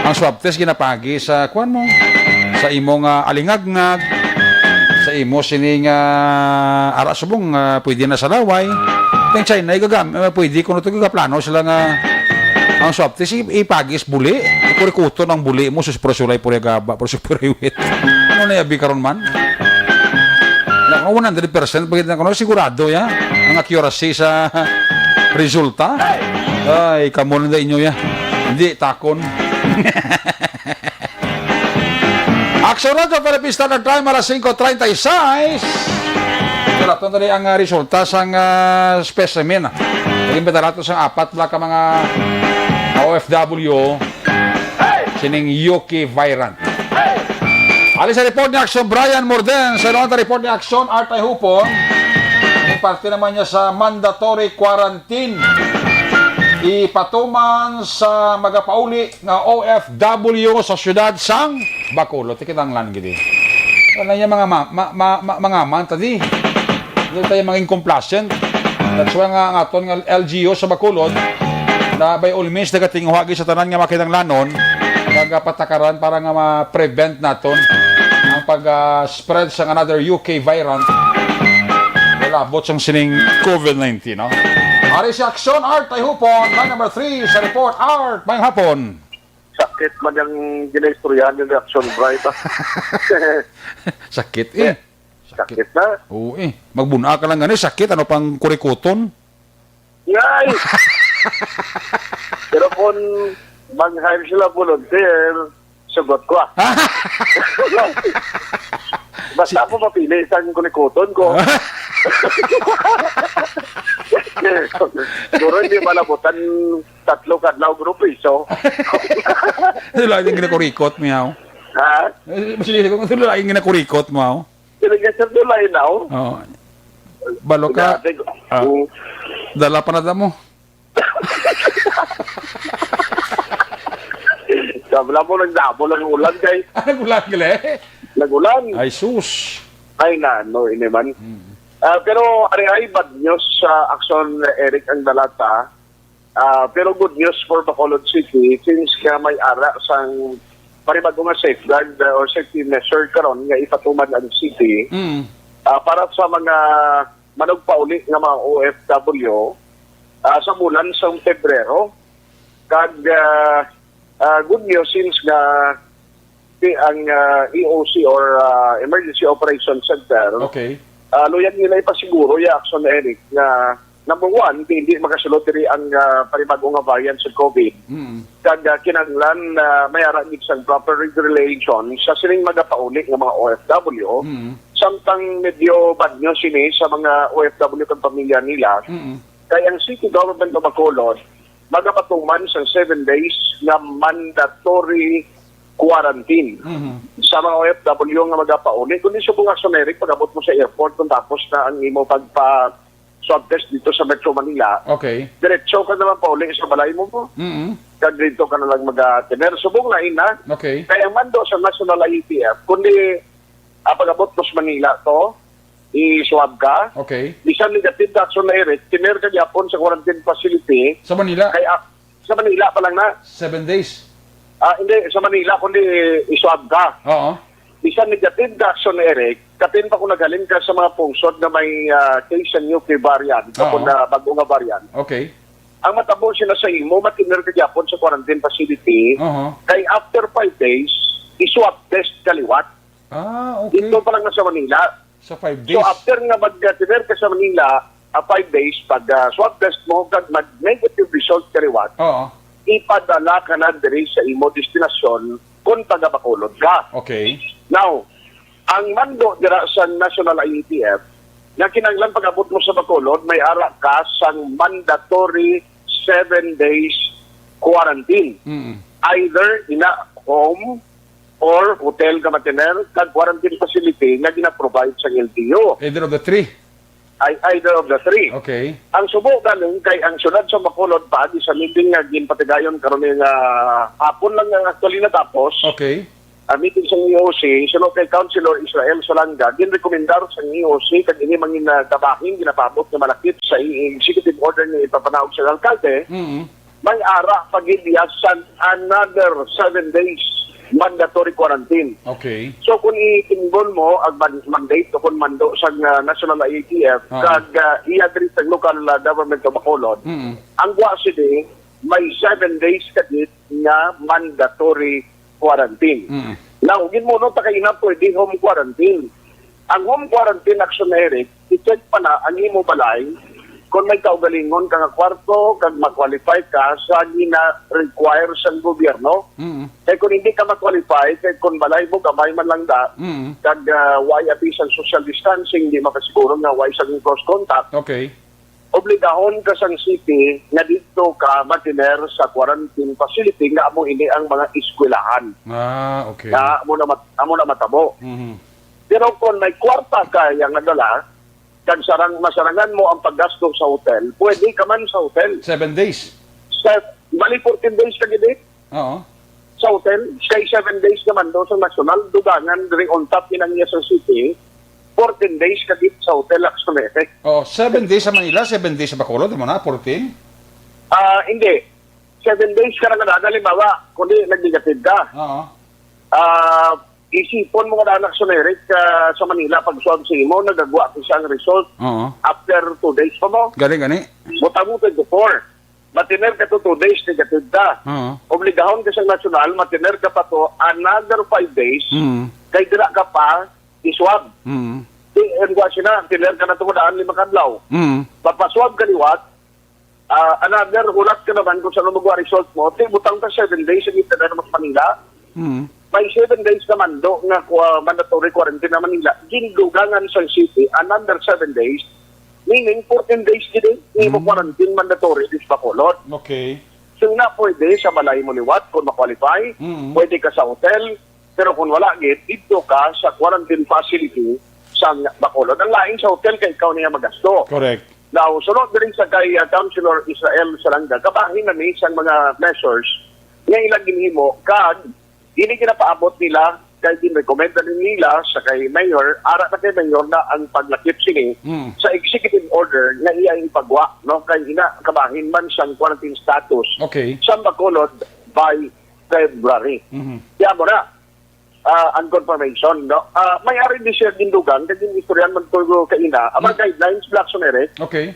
ang swab test ginapagi sa, kuwan mo, sa imong, ah, alingagnag, sa imo sining, ah, ara subong, ah, pwede na sa laway. Ang China, igagam-, ah, pwede kuno to, gagaplano sila nga ang swab test, i-, ipagis buli. Kurikuton ang buli mo, sus, pero sulay, puri gaba, pero sulay, puri wit. Ano na yabi karon man? Na, one hundred percent, pagkita na kuno, sigurado ya ang accuracy sa resulta. Ay, kamo na inyo ya. Hindi, takon. Aksyon na sa Philippine Standard Time, alas singko treinta y seis. Wala to na ang, ah, resulta sang, ah, specimen. Naging pedalato sang apat bala ka mga O F W sining U K variant. Ali sa report ni Aksyon Brian Morden, sa ilang report ni Aksyon Art Ay Hupon, ni parte naman niya sa mandatory quarantine. Ipatuman sa magapauli nga O F W sa siyudad sang Bacolod. Ti kinahanglan gid. Wala niya mga ma-, ma-, ma-, ma-, mga man, tadi. Hindi tayo maging complacent. That's why nga ang aton nga L G U sa Bacolod, na by all means, nagatinguha gid sa tanan nga makinahanglanon, nagapatakaran para nga ma-prevent naton ang pag, ah, spread sang another U K variant. Wala, abot sang sining COVID nineteen, no? Ari si Aksyon Art Ay Hupon, line number three sa report. Art, maayong hapon. Sakit man ang ginaistoryahan ni Aksyon Bright, ah. Sakit, eh. Sakit na. Oo, eh. Magbuna ka lang gani, sakit. Ano pang kurikuton? Ngay! Pero kung mag-hire sila volunteer, sugot ko, ah. Basta ako mapili, isang kurikuton ko. Siguro hindi malabutan tatlo kadlaw grupo, iso. Ito lang yung ginakurikot, miyaw. Ha? Eh, mas hindi ko, ito lang yung ginakurikot, miyaw. Sila nga, sir, doon lang, oh. Oo. Balo ka. Dati ko, ah, mm. Dala pa na damo. Sabi lang mo, nagdamo lang yung ulan, kay. Ah, nag-ulan, gali? Nag-ulan. Ay, sus. Ay, na, no, ini man. Mm. Ah, pero ari ay bad news sa Aksyon, Eric, ang dalata. Ah, pero good news for Bacolod City, since nga may ara sang panibago nga safeguard, uh, or safety measure karon nga ipatuman ang city, mm, ah, para sa mga manugpauli nga mga O F W, ah, sa bulan sang Pebrero. Kag, ah, ah, good news since nga ti-, ang, ah, E O C or, ah, Emergency Operations Center, okay, ah, luyag nila ipasiguro ya, Aksyon Eric, nga number one, hindi makasulod diri ang, ah, panibago nga variant sa COVID. Mm. Kag, ah, kinahanglan, ah, may ara gid sang proper regulation sa sining magapauli nga mga O F W. Mm. Samtang medyo bad news ini sa mga O F W kag pamilya nila. Mm. Kay ang City Government of Bacolod magapatuman sang seven days nga mandatory quarantine, mhm, sa mga O F W nga magapauli. Kundi subong, Aksyon Eric, pag-abot mo sa airport, kung tapos na ang imo pagpa-swab test dito sa Metro Manila, okay, diretso ka na lang pauli sa balay mo, mo. Mm-mm. Kag dito ka na lang mag-tener. Subong na ina. Okay. Kaya ang mando sa National I A T F, kundi, ah, pag-abot mo sa Manila to, i-swab ka. Okay. Bisan negative ka, Aksyon Eric, tener ka gyapon sa quarantine facility. Sa Manila? Kay, ah, sa Manila pa lang na. Seven days? Ah, hindi, sa Manila, kundi i-swab ka. Oo. Bisan negative ka, Aksyon Eric, kapin pa kung naghalin ka sa mga pungsod na may, ah, case sa new variant, o, oo, kung na bago nga variant. Okay. Ang matabo sila sa imo, matiner ka gyapon sa quarantine facility. Oho. Kay after five days, i-swab test ka liwat. Ah, okay. Dito pa lang na sa Manila. Sa five days. So, after nga mag-tener ka sa Manila, ah, five days, pag, ah, swab test mo, kag mag-negative result ka liwat, oo, ipadala ka na diri sa imo destinasyon kung taga Bacolod ka. Okay. Now, ang mando dira sa National I A T F, nga kinahanglan pag-abot mo sa Bacolod, may ara ka sang mandatory seven days quarantine. Mm. Either ina home or hotel ka matiner, kag quarantine facility nga gina-provide sang L T O. Either of the three. ay either of the three. Okay. Ang subo galing kay ang siyudad sa Bacolod, paagi sa meeting nga ginpatigayon karon nga hapon lang nga actually natapos, Okay. ang meeting sa E O C, suno kay Councilor Israel Salanga, ginrekomendar sa E O C kag ini mangin, ah, kabahin ginapaabot nga malakip sa i- executive order nga ipapanaog sa alkalde, Mm. may ara pa gid iya sa another seven days mandatory quarantine. Okay. So kung itinggol mo ang man- mandate o kung mando sa, ah, National I A T F, Ah. kag, ah, iya diri sa local, ah, government of Bacolod, Mm. ang gwa sini may seven days ka gid nga mandatory quarantine. Mm. Now, ginmuno ta kay ina pwede home quarantine. Ang home quarantine, Action Eric, i-check pa na ang imo balay kung may kaugalingon ka nga kwarto kag ma-qualify ka sa gina-require sang gobyerno. Mm. Kay kung hindi ka ma-qualify, kay kung balay mo gamay man lang da, Mm. kag, ah, way abi sang social distancing, di makasiguro nga way sang close contact, Okay. obligahon ka sang city nga didto ka matiner sa quarantine facility nga amo ini ang mga eskwelahan. Ah, okay. Nga amo na mat- amo na matabo. Mhm. Pero kung may kwarta ka yang nadala, kag sarang masarangan mo ang paggasto sa hotel, pwede ka man sa hotel. Seven days. Sa, bali fourteen days ka gid eh. Oo. Sa hotel, kay seven days naman do sa national, dugangan diri on top inang iya sa city, fourteen days ka gid sa hotel, actually. Oh, seven days sa Manila, seven days sa Bacolod, mo na, fourteen? Ah, hindi. Seven days ka na nga, halimbawa, kundi nag-negative ka. Oo. Ah, isipon mo nga anak sa Merrick, ah, sa Manila, pag swab sa imo, nagagwa ko siya ang result Oo. after two days pa mo. Gani, gani. Butang mo twenty-four. Matiner ka to two days, negative ka. Oo. Obligahon ka sa national, matiner ka pa to another five days, Mm. kay dira ka pa iswab. Mm. Di, ang gwa sila, tiner ka na to daan lima kadlaw. Mm. Papaswab ka liwat, ah, another hulat ka naman kung saan magwa result mo. Di, butang ka seven days, hindi ka na mas Manila. Mm. May seven days ka mando nga kwa-, mandatory quarantine na Manila. Gindugangan sa city, another seven days. Meaning, fourteen days gid eh, imo Mm. quarantine mandatory dis Bacolod. Okay. So, na pwede sa balay mo liwat kung ma-qualify, Mm. pwede ka sa hotel, pero kung wala gid, dito ka sa quarantine facility sa Bacolod. Ang lain sa hotel kay ikaw niya magasto. Correct. Now, sunod diri sa kay, ah, Councilor Israel Salanga, kabahin na ni sang mga measures nga ilang ginhimo kag ini ginapaabot nila kay ginrekomenda ni nila sa kay Mayor, ara na kay Mayor na ang paglakip sini Mm. sa executive order nga iya ipagwa, no, kay ina kabahin man sang quarantine status Okay. sa Bacolod by February. Mhm. Kaya mo na, ah, ang confirmation, no? Ah, may ari di siya gindugang, kay ginistoryan man to kaina, ang mga Mm. guidelines, Blackson Eric, Okay.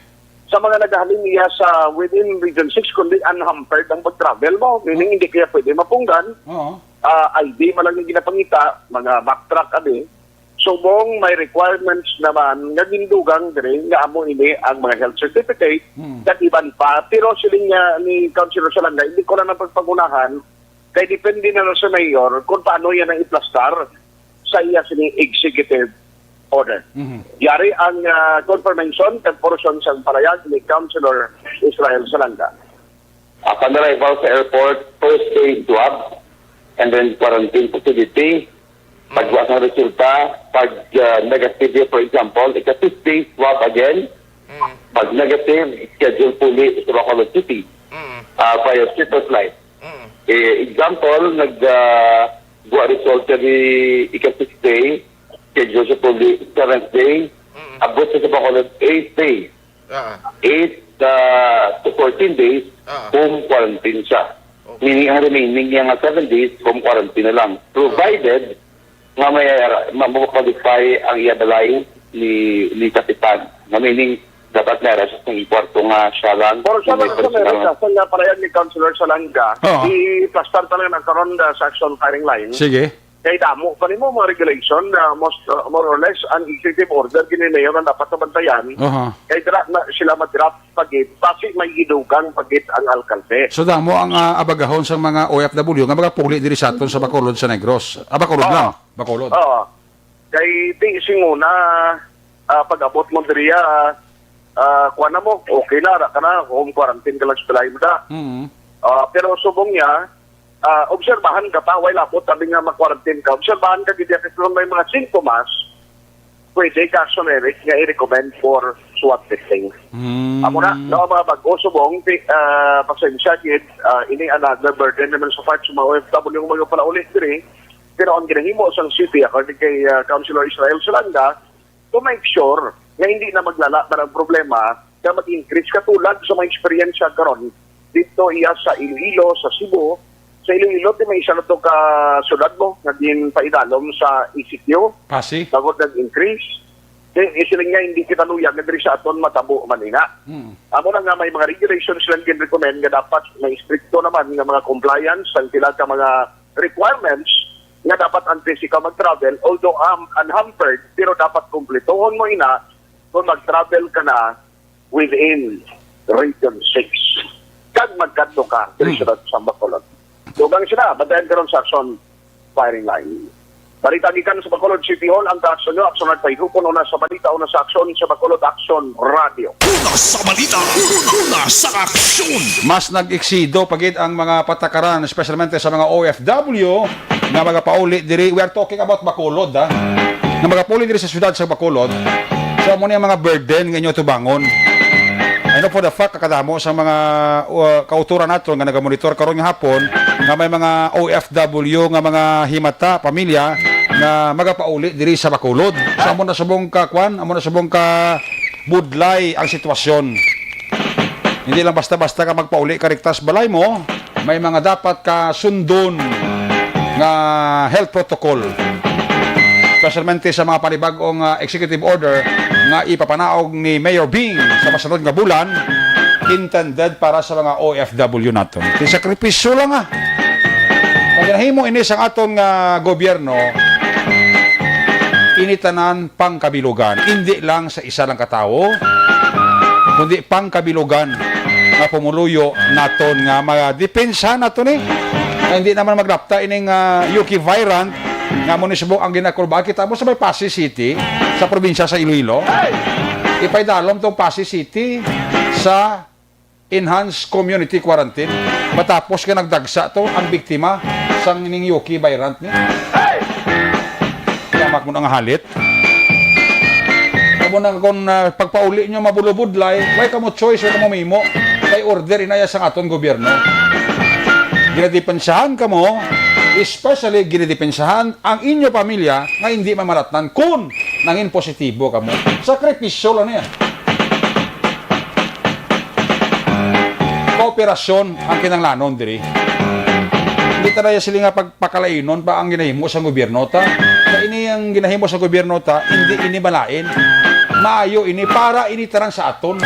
sa mga nagahalin niya sa within Region six, kundi unhampered ang pag-travel mo, meaning hindi kaya pwede mapunggan. Oo. Ah, I D man lang yung ginapangita, mga backtrack, abi. Subong may requirements naman nga gindugang diri nga amo ini ang mga health certificate Hmm. kag iban pa. Pero siling niya ni Councilor Salanga, hindi ko na napagpagunahan kay depende na lang sa mayor kung paano yan ang iplastar sa iya sini executive order. Mhm. Yari ang, ah, confirmation kag portion sa palayag ni Councilor Israel Salanga. Upon arrival sa airport, first day swab, and then quarantine facility. Pagwa sa resulta, pag, ah, negative, for example, ika-fifth day swab again. Mm. Pag negative, schedule puli sa Bacolod City, Mm. ah, via cheaper flight. Mm. Eh, example, nag, ah, buwa result ka di ika-six day, schedule siya puli seventh day, Mm. abot siya sa Bacolod eighth day. Ah. Eight, ah, to fourteen days, Ah. home quarantine siya. Okay. Meaning, ang remaining niya nga seven days, home quarantine na lang. Provided nga may, ma-, ma-qualify ang iya balay ni, ni Kapitan. Nga meaning, dapat may arrest sa kwarto nga siya lang, Pero sa yung may mga sa personal Amerika, sa nga parehas ni Councilor Salanga, Oo. i-plastar talaga na karon, ah, sa action firing line. Sige. Kay damo pa nimo mga regulation na most, uh, more or less ang executive order gini mayor ang dapat nabantayan. Aha. Kay dira na sila madraft pagit, basi may idugang pagit ang alkalde. So, damo ang, ah, abagahon sang mga O F W nga magapuli diri sa aton sa Bacolod sa Negros. Ah, Bacolod Oo. lang. Bacolod. Oo. Kay di singuna, ah, pag-abot mo diri, ah, ah, kuwan na mo, okay na, ra ka na, home quarantine ka lang sa balay mo da. Mm. Ah, pero subong niya, ah, obserbahan ka pa, way labot, sabi nga ma-quarantine ka, obserbahan ka, gid kung may mga sintomas, pwede ka, generic nga i-recommend for SWAT testing. Hmm. Amo na, no, mga bag-o subong, ti-, ah, pasensya gid, ah, ini another burden naman sa part sa mga O F W nga mga palauli diri. Pero ang ginahimo sang city, according kay, ah, Councilor Israel Salanga, to make sure nga hindi na maglala na ang problema nga mag-increase katulad sa mga eksperyensya karon dito iya sa Iloilo, sa Cebu. Sa Iloilo, ti may isa na to ka syudad mo nga ginpaidalom sa E C Q. Pasig. Bangod nag-increase. Di, isiling niya, hindi kita luyag nga diri sa aton matabo man ina. Hmm. Amo na nga may mga regulations silang gin-recommend nga dapat may stricto naman nga mga compliance ang sila ka mga requirements nga dapat antes ikaw mag-travel, although um, unhampered, pero dapat kumplituhon mo ina kung mag-travel ka na within Region six. Kag magkadto ka diri Hmm. sa Bacolod. Dugang sila, bantayan karon sa action firing line. Balita gikan sa Bacolod City Hall, ang kaaksyon nyo, aksyon nagpahigupon una sa balita, una sa aksyon sa Bacolod Action Radio. Una sa balita, una sa aksyon. Mas nag-eksido pa gid ang mga patakaran, especially sa mga O F W nga magapauli diri. We are talking about Bacolod, ha? Nga magapauli diri sa siyudad sa Bacolod. So, amo ni ang mga burden nga inyo tubangon. I know for the fact, kadamo sa mga, uh, kauturan naton nga nagamonitor karon nga hapon nga may mga O F W nga mga himata, pamilya nga magapauli diri sa Bacolod. So, amo na subong ka, kwan, amo na subong ka budlay ang sitwasyon. Hindi lang basta-basta ka magpauli ka rekta sa balay mo, may mga dapat ka sundon nga health protocol. Especialmente sa mga panibag-ong, ah, executive order nga ipapanaog ni Mayor Bing sa masunod nga bulan, intended para sa mga O F W naton. Ti sakripisyo lang, ah. Pag nahimo ini sa aton nga gobyerno, ini tanan pangkabilugan, hindi lang sa isa lang ka tawo, kundi pangkabilugan nga pumuluyo naton nga mga depensa nato ni. Nga hindi naman maglapta ining, ah, Yuki Virant nga amo ni subong ang ginakurba. Kita mo sa may Passi City, sa probinsya sa Iloilo. Ipaidalom tong Passi City sa enhanced community quarantine matapos nga nagdagsa to ang biktima sang ning Yuki Virant ni. Yamak mo na nga halit. Amo na kung, ah, pagpauli nyo mabulubudlay, way kamo choice, way kamo mahimo. Kay order inaya sang aton gobyerno. Ginadepensahan kamo, especially ginadepensahan ang inyo pamilya nga hindi mamalatnan kun nangin positibo kamo. Sakripisyo lang niya. Kooperasyon ang kinahanglanon diri. Hindi ta na sila nga pagpakalainon pa ang ginahimo sa gobyerno ta. Kay ini ang ginahimo sa gobyerno ta, hindi ini malain. Maayo ini para ini tanan sa aton.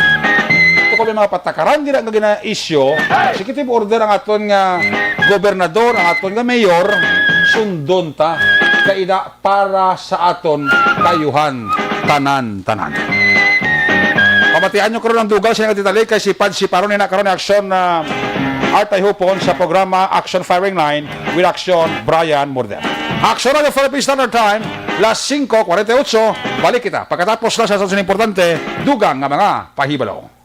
Ito kami mga patakaran dira nga gina-issue, executive order ang aton nga gobernador, ang aton nga mayor, sundon ta. Kay ina para sa aton kayuhan tanan-tanan. Pamatian nyo karon ang dugang sa ilang detalye kay si Pad Siparon ina karon ni Aksyon, ah, Art Ayhupon sa programa Action Firing Line with Aksyon Brian Murder. Aksyon Radio Philippine Standard Time, las singko kwarenta y ocho. Balik kita pagkatapos na sa aton importante dugang nga mga pahibalo.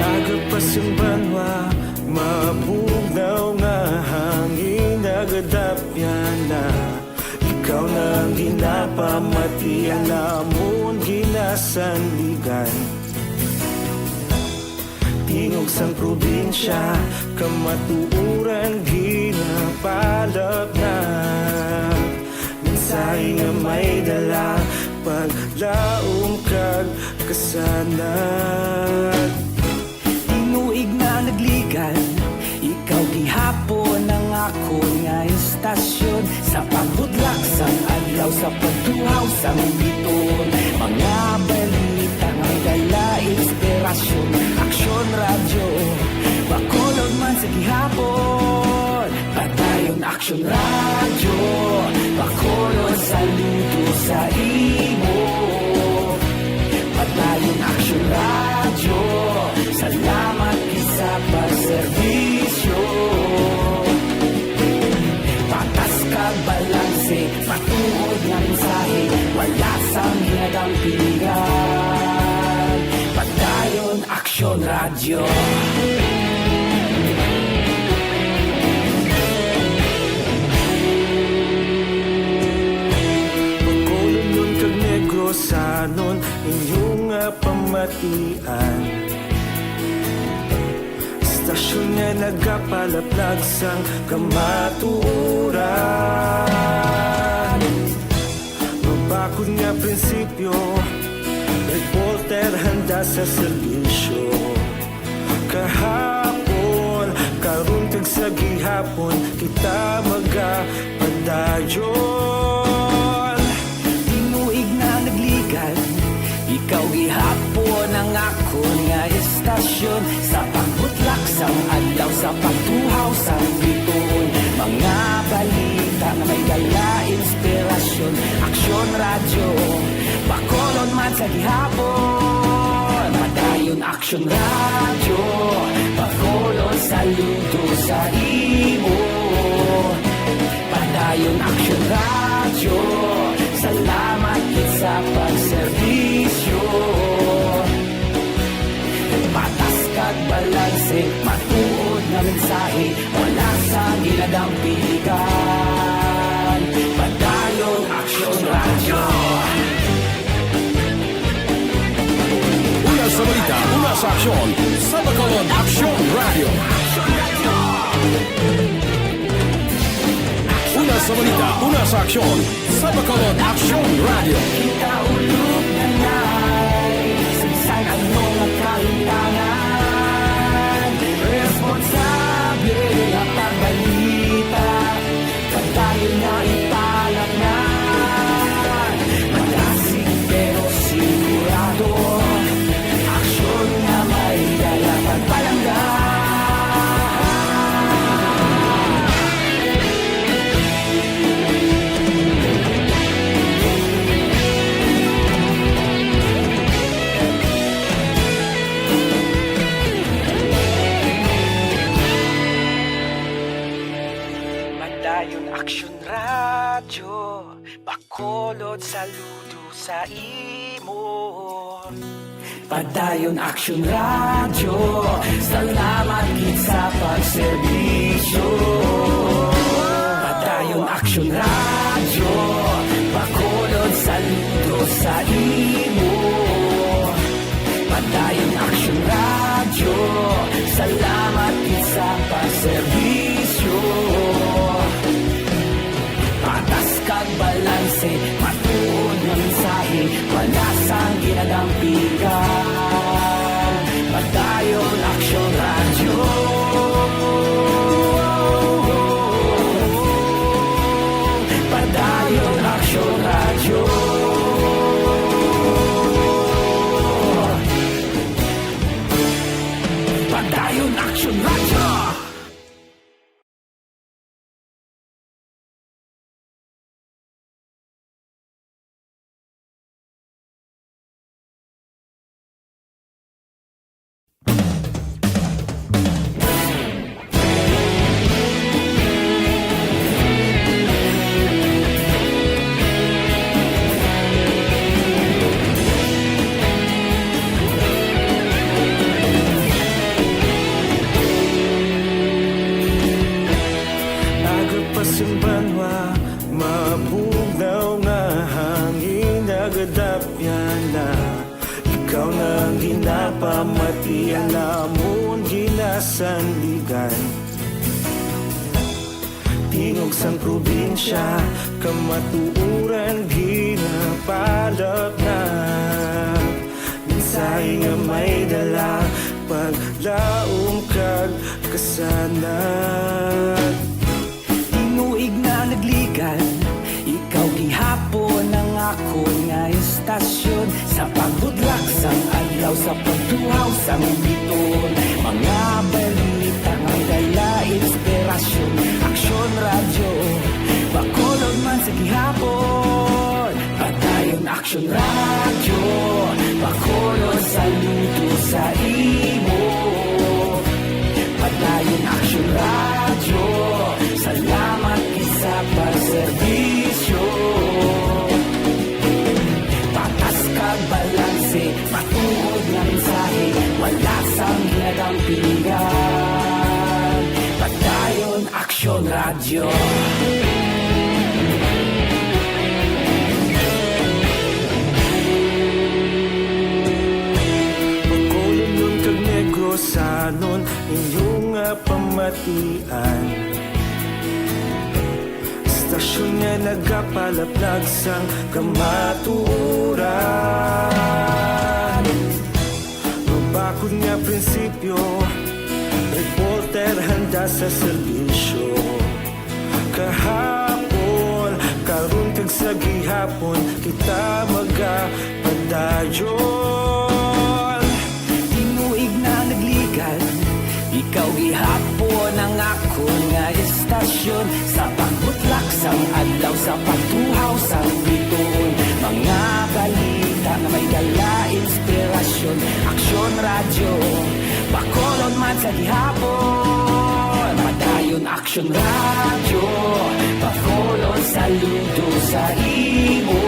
Agapas ang banwa, mabugnaw nga hangin, nagadapyan na. Ikaw na ang ginapamati, ang amon ginasandigan. Tingog sang probinsya, kamatuoran ginapalapnat. Mensahe nga may dala, paglaom kag kasanag. Tinuig na nagligan, ikaw gihapon ang akon nga istasyon. Sa pagbudlak sang adlaw, sa pagtuhaw sang bituon, mga balita nga may dala inspirasyon. Aksyon Radyo, Bacolod man sa gihapon. Padayon Aksyon Radyo, Bacolod, saludo sa imo. Padayon Aksyon Radyo, salamat gid sa pagserbisyo. Patas kag balanse, matuod nga Yo. Bacolodnon kag Negrosanon, inyo nga pamatian. Istasyon nga nagapalaplag sang kamatuoran. Mabakod nga prinsipyo, reporter handa sa serbisyo. Kahapon, karon kag sa gihapon, kita magapadayon. Tinuig na nagligan, ikaw gihapon ang akon nga istasyon. Sa pagbutlak sang adlaw, sa pagtuhaw sang bituon, mga balita nga may dala inspirasyon. Aksyon Radyo, Bacolod man sa gihapon. Padayon Aksyon Radyo, Bacolod, saludo sa imo. Padayon Aksyon Radyo, salamat gid sa pagserbisyo. Patas kag balanse, matuod nga mensahe, wala sang ginadampigan. Padayon Aksyon Radyo. Una sa balita, una sa aksyon, sa Bacolod Aksyon Radyo. Una sa balita, una sa aksyon, sa Bacolod Aksyon Radyo. Kita ulog na nay, sa bisan ano nga kahimtangan, responsable nga pagbalita. Padayon nga ipalaplag, madasig pero sigurado. Aksyon nga may dala pagpalangga. Padayon Aksyon Radyo, Bacolod, saludo sa imo. Padayon Aksyon Radyo, salamat gid sa pagserbisyo. Padayon Aksyon Radyo, Bacolod, saludo sa imo. Padayon Aksyon Radyo, salamat gid sa pagserbisyo. Patas kag balanse, matuod nga mensahe, wala sang ginadampigan. Padayon Aksyon Radyo. Padayon Aksyon Radyo. Padayon Aksyon Radyo. Nagapasimbanwa, mabugnaw nga hangin, nagadapyan na. Ikaw na ang ginapamati, ang amon ginasandigan. Tingog sang probinsya, kamatuoran ginapalaplag. Mensahe nga may dala, paglaom kag kasanag. Tinuig na nagligan, ikaw gihapon ang akon nga istasyon. Sa pagbudlak sang adlaw, sa pagtuhaw sang bituon, mga balita nga dala inspirasyon. Aksyon Radyo, Bacolod man sa gihapon. Padayon Aksyon Radyo, Bacolod, saludo sa imo. Padayon Aksyon Radyo, salamat gid sa pagserbisyo. Patas kag balanse, matuod nga mensahe, wala sang ginadala. Aksyon Radyo. Bacolodnon kag Negrosanon, inyo nga pamatian. Istasyon nga nagapalaplag sang kamatuoran. Mabakod nga prinsipyo, reporter handa sa serbisyo. Kahapon, karon kag sa gihapon, kita magapadayon. Tinuig na nagligan, ikaw gihapon ang akon nga istasyon. Sa pagbutlak sang adlaw, sa pagtuhaw sang bituon, mga balita nga may dala inspirasyon. Aksyon Radyo, Bacolod man sa gihapon. Padayon Aksyon Radyo, Bacolod saludo sa imo.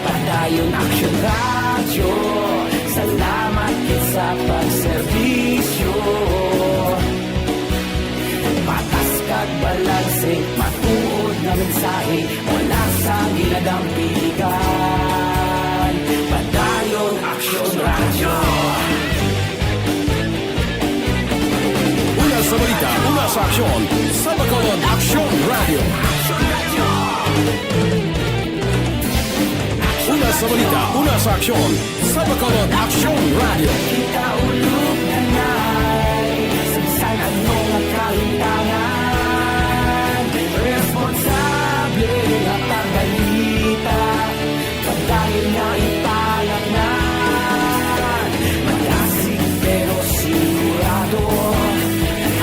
Padayon Aksyon Radyo, salamat gid sa pagserbisyo. Patas kag balanse, matuod nga mensahe, wala sa ginadampigan. Padayon Aksyon Radyo. Una sa balita, una sa aksyon, sa Bacolod Aksyon Radyo. Una sa balita, una sa aksyon, sa Bacolod Aksyon Radyo. Kita ulog na na'y sagsag ang mga kalintangan. Responsable nga pagbalita, pagdahil nga ipalaknan. Malasig pero sigurado,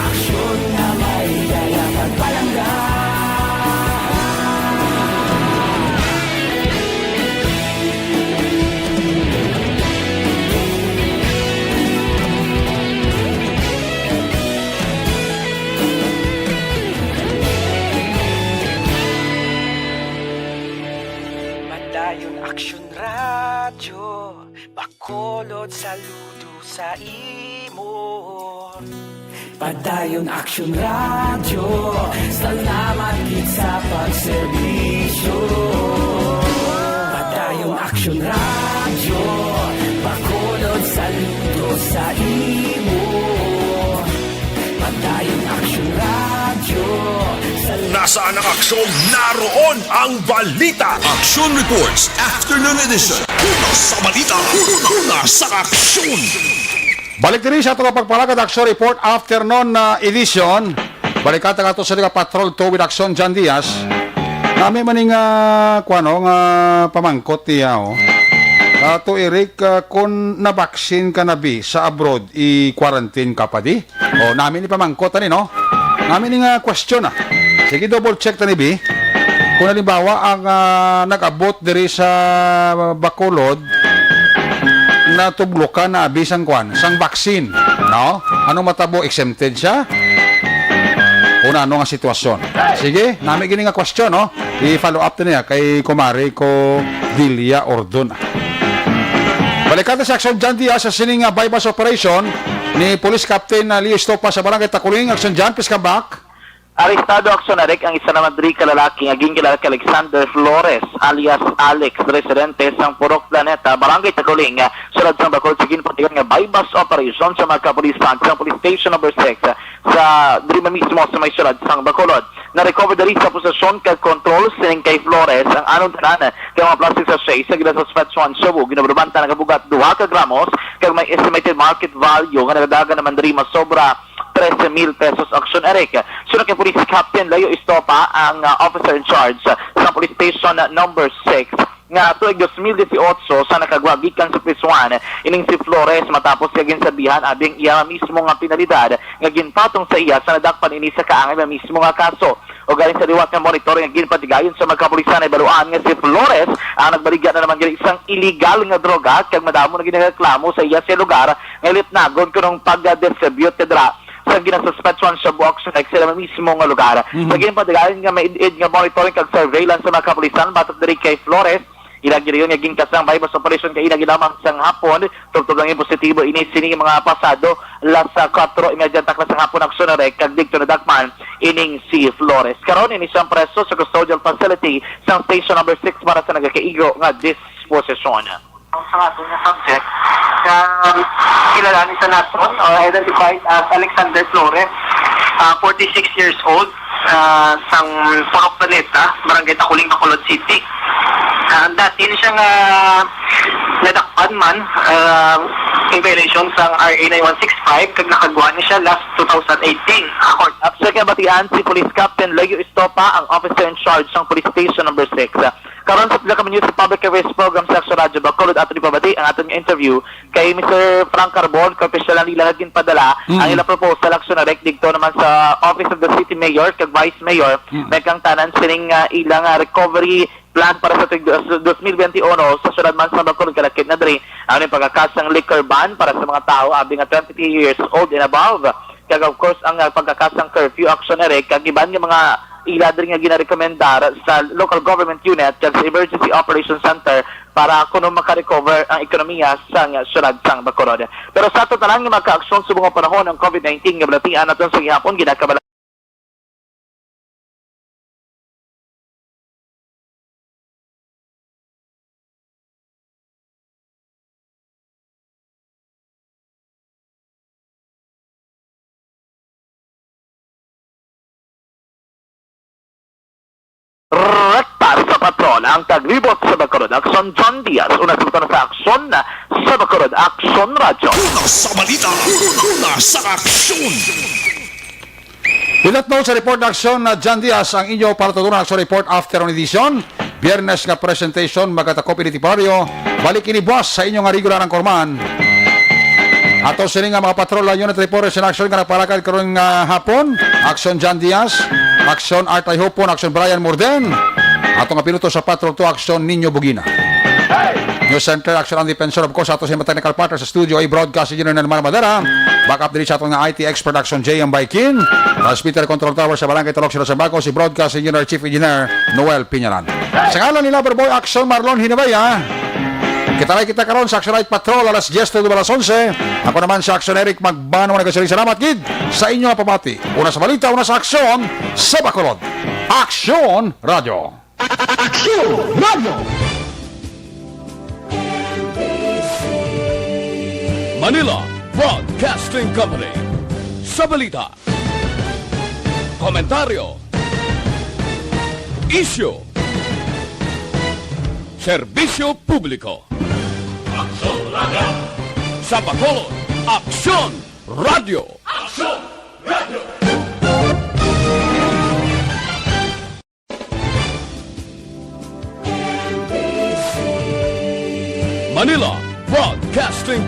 aksyon nga may dala pagpalangga. Padayon Aksyon Radyo, Bacolod saludo sa imo. Padayon Aksyon Radyo, salamat gid sa pagserbisyo. Padayon Aksyon Radyo, Bacolod saludo sa imo. Padayon Aksyon Radyo, salamat. Nasaan ang aksyon? Naroon ang balita. Action Reports, Afternoon Edition. Una sa balita, una, una sa aksyon. Balik diri sa ato nga pagpalagad, Action Report, Afternoon na Edition. Balikan ta ato sa nga patrol two with Action John Diaz. Nami man ning, ah, kuwano nga pamangkot niya, oh. Ato, Eric, ah, kung nabaksin ka na, bi, sa abroad, i-quarantine ka pa, di? Oh, nami ni pamangkot ani, no? Nami ni nga question, ah. Sige, double check ta ni, bi. Kung halimbawa, ang, ah, nag-abot diri sa Bacolod, natublokan na abi sang kwan, sang vaccine, no? Anong matabo, exempted siya? O na, ano nga sitwasyon? Sige, nami gini nga question, no? I-follow up ta niya kay kumare ko Delia Ordon. Balikan ta sa aksyon, John Diaz, sa sining nga buy-bust operation ni Police Captain, ah, Leo Estopa sa Barangay Taculing. Aksyon, John, please come back. Arestado, Aksyon Eric, ang isa naman diri ka lalaki nga ginkilala kay Alexander Flores alias Alex, residente sang Purok Planeta, Barangay Taculing, sulod sang Bacolod, sa ginpatigan nga buy-bust operation sa mga kapulisan sang Police Station Number Six sa diri mismo sa may sulod sang Bacolod. Na-recover diri sa posesyon kag kontrol sining kay Flores ang anong tanan kay mga plastic sachet sa ginasuspetsyohan shabu, ginabarbanta nagabugat duha ka gramos kag may estimated market value nga nagadagan naman diri masobra trese mil pesos, Aksyon Eric. Sunod kay Police Captain Leo Estopa, ang, ah, officer in charge sa Police Station Number Six, nga tuig dos mil dieciocho sa nakagwa gikan sa priswan ining si Flores, matapos siya ginsabihan abi ang iya mismo nga penalidad nga ginpatong sa iya sa nadakpan ini sa kaangay nga mismo nga kaso. Ugaling sa liwat nga monitoring nga ginpatigayon sa mga kapulisan, nahibaluan nga si Flores ang nagbaligya na naman gani sang iligal nga droga kag madamo na gid nagreklamo sa iya sa lugar nga ilipnagon kuno ang pag-distribute dira sa ginasuspetsyohan shabu, Aksyon Eric, sa mismo nga lugar. Mhm. Sa ginpatigayon nga maid-id nga monitoring kag surveillance sa mga kapulisan batok diri kay Flores, Ila ginayon nga ginkasang buy-bust operation kaina lamang sang hapon, tubtob lang nga positibo ini sini mga pasado las, ah, kuwatro y medya takna sang hapon, Aksyon Rek, kag didto nadakpan ining si Flores. Karon, ini siyang preso sa custodial facility sang Station Number Six para sa nagakaigo nga disposisyon. Sa aton nga subject, nga kilala ni sa naton or identified as Alexander Flores, ah, forty-six years old, ah, sang Purok Planeta, Barangay Taculing, Bacolod City. Ah, dati ni siya nga nadakpan man, ah, in violation sang R A nine one six five, kag nakagwa ni siya last two thousand eighteen. According Sa kabatian, si Police Captain Leo Estopa ang officer in charge sang Police Station Number Six. Karon sa Pilipinas Public Affairs Program sa Aksyon Radyo Bacolod, ato ni pabati ang aton nga interview kay Mister Frank Carbon, kay opisyal na nila nga ginpadala Mm. ang ilang proposal, Aksyon Rek, didto naman sa Office of the City Mayor kag Vice Mayor. Mm. Nagkangtanan sining, ah, ilang, ah, recovery plan para sa tuig dos mil twenty-one sa syudad man sa Bacolod, kalakip na diri ang pagkakasang liquor ban para sa mga tawo abi nga twenty-three years old and above. Kag of course, ang, ah, pagkakasang curfew, Aksyon Rek, kag iban nga mga ila diri nga ginarekomendar sa local government unit kag sa Emergency Operations Center para kuno makarecover ang ekonomiya sang syudad sang Bacolod. Pero sa ato tanan nga mga kaaksyon subong nga panahon ang COVID nineteen nga balatian naton sa gihapon, ginakabala Rekta sa patrol ang taglibot sa Bacolod, Aksyon John Diaz. Una sa utang sa Aksyon sa Bacolod, Aksyon Radyo. Una sa balita, una sa aksyon. With that note sa report na aksyon na John Diaz, ang inyo para tutunan aksyon report afternoon edition. Biyernes nga presentation, magkatakop ini temporaryo. Balik ini buwas sa inyo nga regular ang korman. Ato sini nga mga patrol unit report sa aksyon nga nagpalakad karon nga hapon. Aksyon John Diaz, aksyon Art Ayhopon, aksyon Brian Morden. Ato nga piloto sa Patrol two, aksyon Nino Bugina. News Center, aksyon ang defensor. Of course, ato sa mga technical partner sa studio ay broadcast engineer Herman Madera. Backup diri sa aton nga I T expert, aksyon J M Baikin. Transmitter control tower sa Barangay Talok, Sino Sambaco, si broadcast engineer, chief engineer Noel Piñalan. Sa ngalan ni Lover Boy, aksyon Marlon Hinabaya. Kita na kita karon sa Action Night Patrol, alas diyes tubtob alas onse. Ako naman sa Action Eric Magbano, nagasiring salamat gid sa inyo nga pamati. Una sa balita, una sa aksyon, sa Bacolod. Aksyon Radio. Aksyon Radio. Manila Broadcasting Company. Sa balita, komentaryo, isyu, serbisyo publiko. Aksyon Radio. Sa Bacolod, Aksyon Radio. Aksyon Radio. Manila Broadcasting